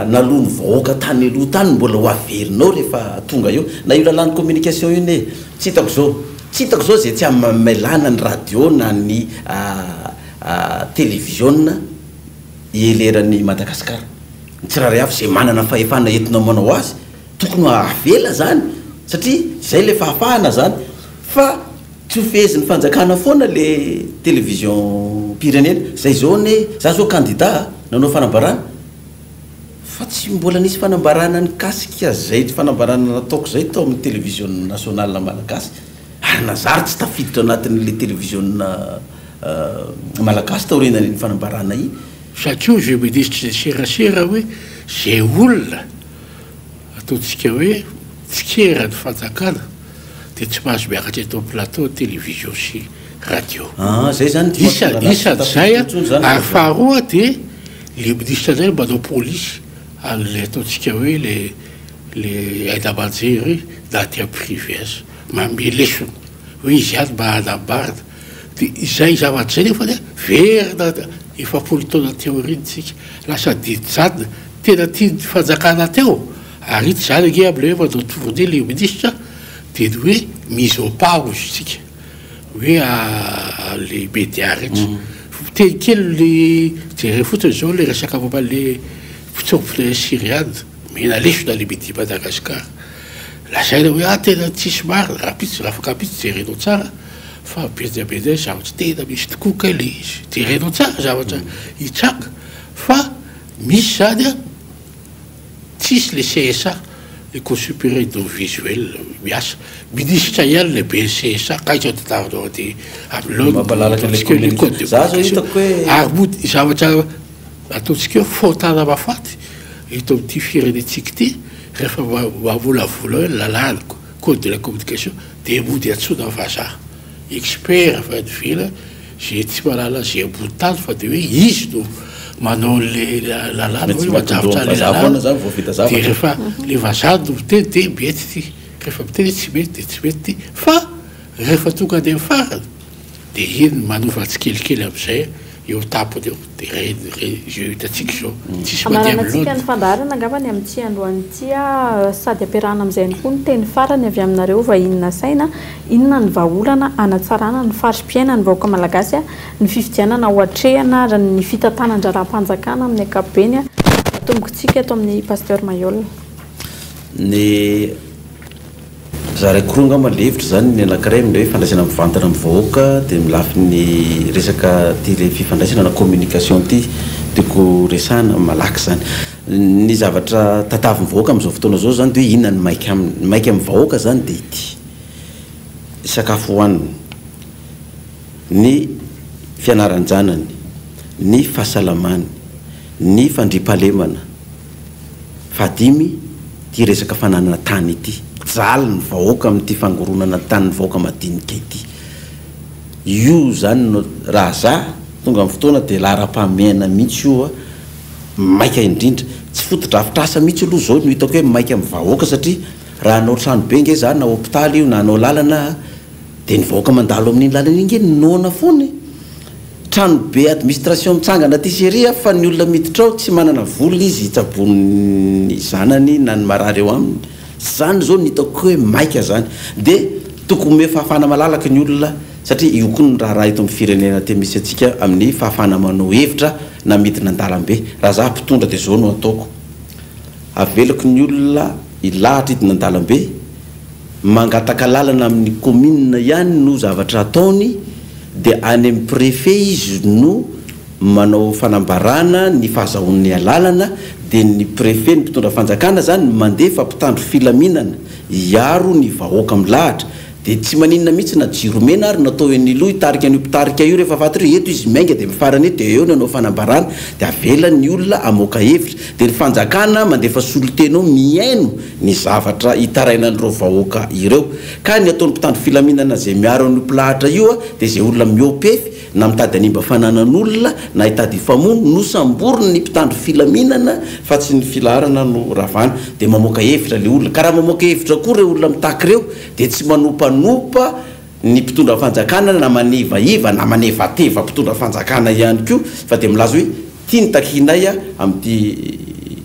naloan'ny vahoaka tany aloha tany no mbola ho averinao rehefa tonga eo. Na io lalàn'ny communication io anie tsy hitako zao, tsy hitako zao zay tsy hamelana ny radio na ny televiziona hieleran'i Madagasikara. Ny tsirairay avy zay manana fahefana entina manao azy tokony ho avela zany satria zay le fahafahana zany fa Tsy ho fehezin'ny fanjakana foana le télévision pirenena, zay zao anie, za zao candidat a, nanao fanambarana, fa tsy mbola nisy fanambarana nikasika zay fanambarana nataoko zay tao amin'ny télévision nationale malagasy, ary na za ary tsy tafiditra anatin'le télévision malagasy taorianan'iny fanambarana iny. Satria hoy izay minisitry ny serasera hoe zay olona ataontsika hoe tsikera ny fanjakana dia tsy mahazo miakatra eto amin'ny plateau télévision sy radio. Ah, zay zany tsy Isa, mahatonga anazy tsy isany zay tafiditra intsony zany ary rehefa. faharoa dia le ministra indray manao polisy an'ilay ataontsika hoe le le haino aman-jery na aty amin'ny privé aza. Manome lesona hoe izy ihany mba hanambarina. Dia izay zavatra izay nefany verina 40 taona aty aoriana isika. Lasa didy jadona. Tena tian'ny fanjakana teo ary ito izany ange amin'ilay hoe manao tournée ilay ministra dia ny hoe mise au pas hozy isika hoe le média rehetra. Miteny kely ny jereo fotsiny izao ilay resaka momba ilay mpitsoa-ponenana syriana, omena lesona ilay Midi Madagascar. Lazaina hoe ah tena tsisy marina, rahampitso, afaka ampitso jerenao tsara fa be dia be indray zavatra tena misy tokoa kay ilay izy. Jerenao tsara zavatra hitranga fa misy izany an. Tsisy le CSA, le cour superieur audiovisuel miasa. Minisitra ihany le be CSA, ka aiza tadiavinao aty amin'ny Mampalalaka le ataontsika hoe le code de Za zao communication. hitako hoe. Ary mody zavatra ataontsika hoe faotana mahafaty eto amin'ity firenentsika ity, rehefa mamolavola hoe lalàna, code de la communication, dia mody antsoina vazaha, expert avy any ivelany, Ze tsy mahalala ze ambony tany fa de hoe izy no manao anle lalàna hoe mandrafitra anle lalàna de rehefa le vazaha no miteny de mety ty, rehefa miteny hoe tsy mety de tsy mety ty fa rehefa tonga any amin'ny farany de iny manova tsikelikely amizay eo tampony eo de reny reny izao hitantsika izao tsisy mandeha amin'ny Hamaranantsika ny laoniny. fandaharana angamba ny amin'ity androany ity sady ampiarahana amin'izay ihany koa ny teny farany avy aminareo vahiny nasaina. Inona ny vahaolana hanatsarana ny fari-piainan'ny vahoaka malagasy, ny fifidianana ho atrehina ary ny fitantanan-draharaham-panjakana amin'ny ankapobeny? Atombontsika eto amin'ny Pasteur Mailhol. Ny zaraiko roa angamba le hevitra zany, ny anankiray amin'ilay hoe fandraisana mivantana amin'ny vahoaka dia amin'ny lafiny resaka ity le fifandraisana na communication ity tiako resahana malaky zany. Ny zavatra tatavin'ny vahoaka amin'izao fotoana izao izany dia hoe inona no maika aminy. Ny maika amin'ny vahoaka izany dia ity, ny sakafo hohaniny, ny fianaran-janany, ny fahasalamany, ny fandriampahalemana. Fahadimy, ity resaka fananana tany ity. Mijaly ny vahoaka amin'ity fangoronana ny tanin'ny vahoaka madinika ity. Io izany no, raha za, tonga amin'ny fotoana dia laharam-pahamehana mihitsy io maika indrindra. Tsy fotodrafitrasa mihitsy aloha izao no hitako hoe maika amin'ny vahoaka satria raha hanao trano be nge za na hopitaly io na hanao lalana dia ny vahoaka mandalo amin'iny lalana iny nge noana foana e! Trano be administration mitsangana aty sy ery fa ny olona miditra ao tsy manana vola izy hitsaboany ny zanany na ny marary eo aminy. Zany zao no hitako hoe maika zany. Dia tokony omeo fahafahana malalaka ny olona satria io koa ny raharaha eto amin'ny firenena aty misy antsika amin'ny fahafahana manao hevitra na midina an-dalambe. Raha za mpitondra dia zao no ataoko. Avelako ny olona hilahatra hidina an-dalambe, mangataka lalana amin'ny commune ihany no zavatra ataony dia any amin'ny préfet izy no manao fanambarana ny fahazahoany alalana dia ny préfet ny mpitondra fanjakana zany mandefa mpitandro filaminana hiaro ny vahoaka milahatra dia tsy maninona mihitsy na jiro mena ary natao eny Iloha hitarika an'io mpitarika io rehefa faty ry eto izy miainga dia mifarana eto dia eo ny hanao fanambarana dia avela ny olona hamoaka hevitra dia ny fanjakana mandefa solontena eo mihaino ny zavatra hitarainan'ireo vahoaka ireo ka ny ataon'ny mpitandro filaminana izay miaro an'io mpilahatra io dia izay olona mihoa-pefy na mitady hanimba fananan'olona na hitady hifamono no samboriny ny mpitandro filaminana fa tsy ny filaharana no ravana dia mamoaka hevitra le olona ka raha mamoaka hevitra koa reo olona mitaky reo dia tsy manopanopa ny mpitondra fanjakana na manivaiva na manevateva mpitondra fanjakana ihany koa fa dia milaza hoe ity ny takianay amin'ity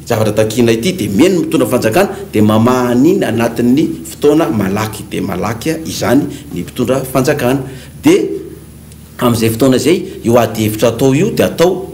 zavatra takianay ity dia mihaino ny mpitondra fanjakana dia mamaha an'iny anatin'ny fotoana malaky dia malaky izany ny mpitondra fanjakana dia Amin'izay fotoana izay, io ady hevitra atao io dia atao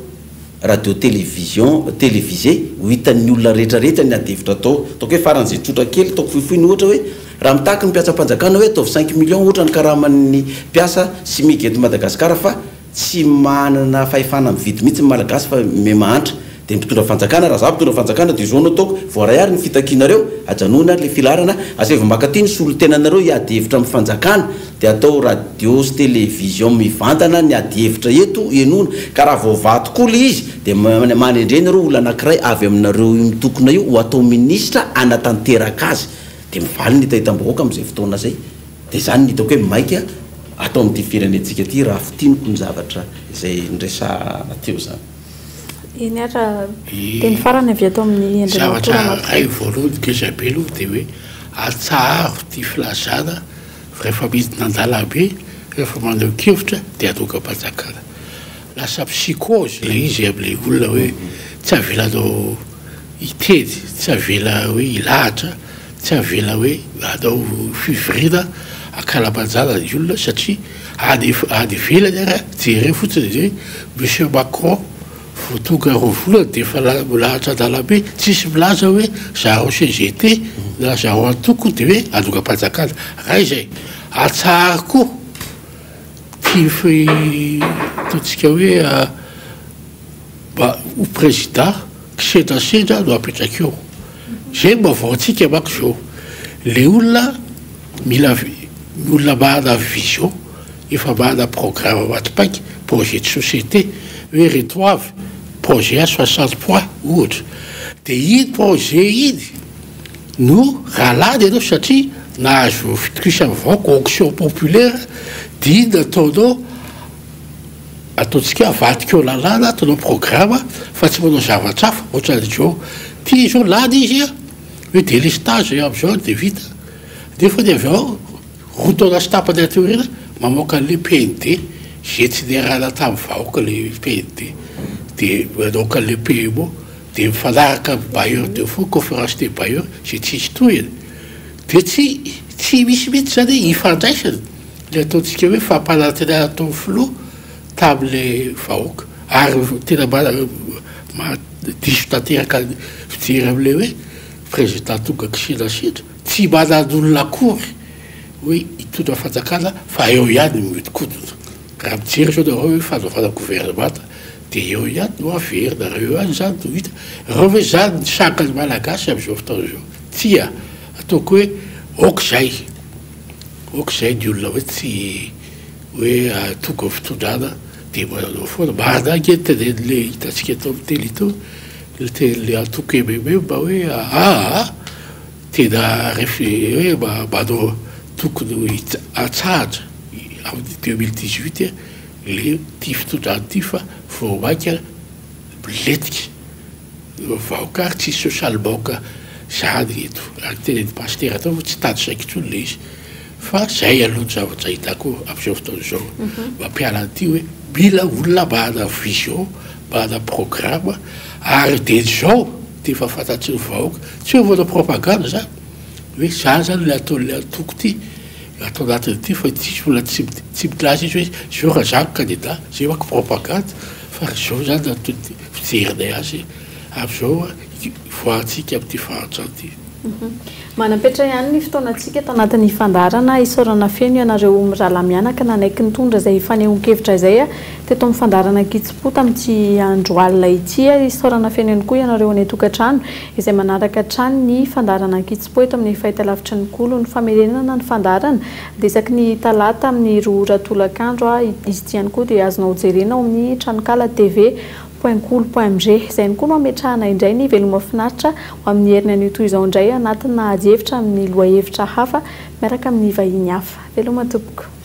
radio télévision télévisé, ho hitan'ny olona rehetra rehetra ny ady hevitra atao. Ataoko hoe faran'izay tsotra kely, ataoko fohifohy ny ohatra hoe, raha mitaky ny mpiasam-panjakana hoe ataovy cinq millions ohatra ny karaman'ny mpiasa simig eto Madagasikara fa tsy manana fahefana mividy mihitsy ny Malagasy fa miha-mahantra. Dia ny mpitondra fanjakana, raha za mpitondra fanjakana dia izao no ataoko, voaray ary ny fitakianareo, ajanony ary le filaharana, asaivo maka aty ny solontenanareo hiady hevitra amin'ny fanjakana, dia atao radio sy télévision mivantana ny ady hevitra eto henoina, ka raha voavaha tokoa le izy dia manendre nareo olona anakiray avy aminareo io mitokona io ho atao ministra hanatanteraka azy, dia mivaly ny hetahetam-bahoaka amin'izay fotoana izay, dia izany no hitako hoe maika atao amin'ity firenentsika ity raha fintiniko ny zavatra izay niresahana teo izany. Eny ary, teny farany avy eto amin'ny Andriamatoa Zavatra iray voalohany ngeza be aloha dia hoe atsaharo ity filazana rehefa midina an-dalambe, rehefa maneho-kevitra dia hanongam-panjakana. Lasa psychose ilay izy amin'ilay olona hoe tsy avelanao hiteny, tsy avela hoe hilahatra, tsy avela hoe hanao fivoriana ankalamanjana ny olona satria any any ivelany ary jereo fotsiny hoe Monsieur Macron vao tonga roa volana dia efa milahatra an-dalambe, tsisy milaza hoe zareo CGT na zareo antoko dia hoe hanongam-panjakana. Ray izay. Atsaharo koa ity ataontsika hoe mba ho prezida kisendrasendra no apetraka eo. Izay no vaovao antsika manko izao. Le olona mila ny olona manana vision, efa manana programme maty paika, projet de société, hoe ireto avy, projet à 60 points ohatra. Dia iny projet iny no raha lany ianao satria nahazo fitokisan'ny vahoaka, onction populaire, dia iny no ataonao Ataontsika avadika eo lalàna ataonao programa fa tsy manao zavatra hafa ohatran'izao ty izao lany izy a hoe délestage am'izao de vita nefa ny avy ao roa taona sy tapany aty aoriana mamoaka an'le PND ze tsy niarahana tamin'ny vahoaka le PND de manaoka an'le PMO de mifanaraka amin'ny bailleur de fonds conférence des bailleurs ze tsisy tohiny de tsy tsy misy mihitsy zany hoe ifandraisana Ilay ataontsika hoe fampanantenana ataon'ny filoha tamin'ilay vahoaka ary tena maha diso tanteraka ny fijery amin'ilay hoe président tonga kisendrasendra, tsy manan'olona akory hoe hitondra fanjakana fa eo ihany ny mihodinkodina. Raha mijery izao nareo hoe fanovana governemanta. Dia eo ihany no averinareo eo ihany izany no hita. Ireo ve izany ny sakan'ny Malagasy amin'izao fotoana izao? Tsia. Ataoko hoe aoka izay. Aoka izay ny olona hoe tsy hoe tonga ao fitondrana dia manao foana. Marina ange ny tenenin'ilay hitantsika tao amin'ny Téléthon, ny tenin'ilay antoko MMM hoe aa tena ref hoe manao tokony hatsahatra amin'ny 2018 le ty fitondrana ty fa vao maika milentika vahoaka ary tsisy social banque zany eto ary teneniny pasitera tao fa tsy tanisaiko intsony le izy fa zay aloha ny zavatra hitako amizao fotoana izao mampiala an'ity hoe mila olona manana vision manana programme ary de zao de efa fantatry ny vahoaka tsy hoe manao propagande zany hoe za zany le ataon'le antoko ty Ato anatin'ity fa tsisy olona tsy tsy milaza izy hoe zao raha za no candidat, zay manko propagande fa ry zao zany no fijerinay azy amin'izao hivoahantsika amin'ity fahantrana ity. Manam-petra ihany ny fotoanantsika ato anatin'ny fandaharana. Isaorana feno ianareo mirahalahy mianaka nanaiky nitondra izay fanehoan-kevitra izay teto amin'ny fandaharana Ankitsim-po tamin'ity andro alina ity. Isaorana feno ihany koa ianareo any an-tokantrano izay manaraka hatrany ny fandaharana Ankitsim-po eto amin'ny fahitalavitry ny Kolo. Ny famerenana ny fandaharana dia isaky ny talata amin'ny roa ora tolakandro. Izy ity ihany koa dia azonao jerena ao amin'ny tranonkala TV point kolo point mg. Izay ihany koa no hametrahana indray ny veloma finaritra ho amin'ny heriny anio toy izao indray anatina adihevitra amin'ny lohahevitra hafa miaraka amin'ny vahiny hafa. Veloma tompoko.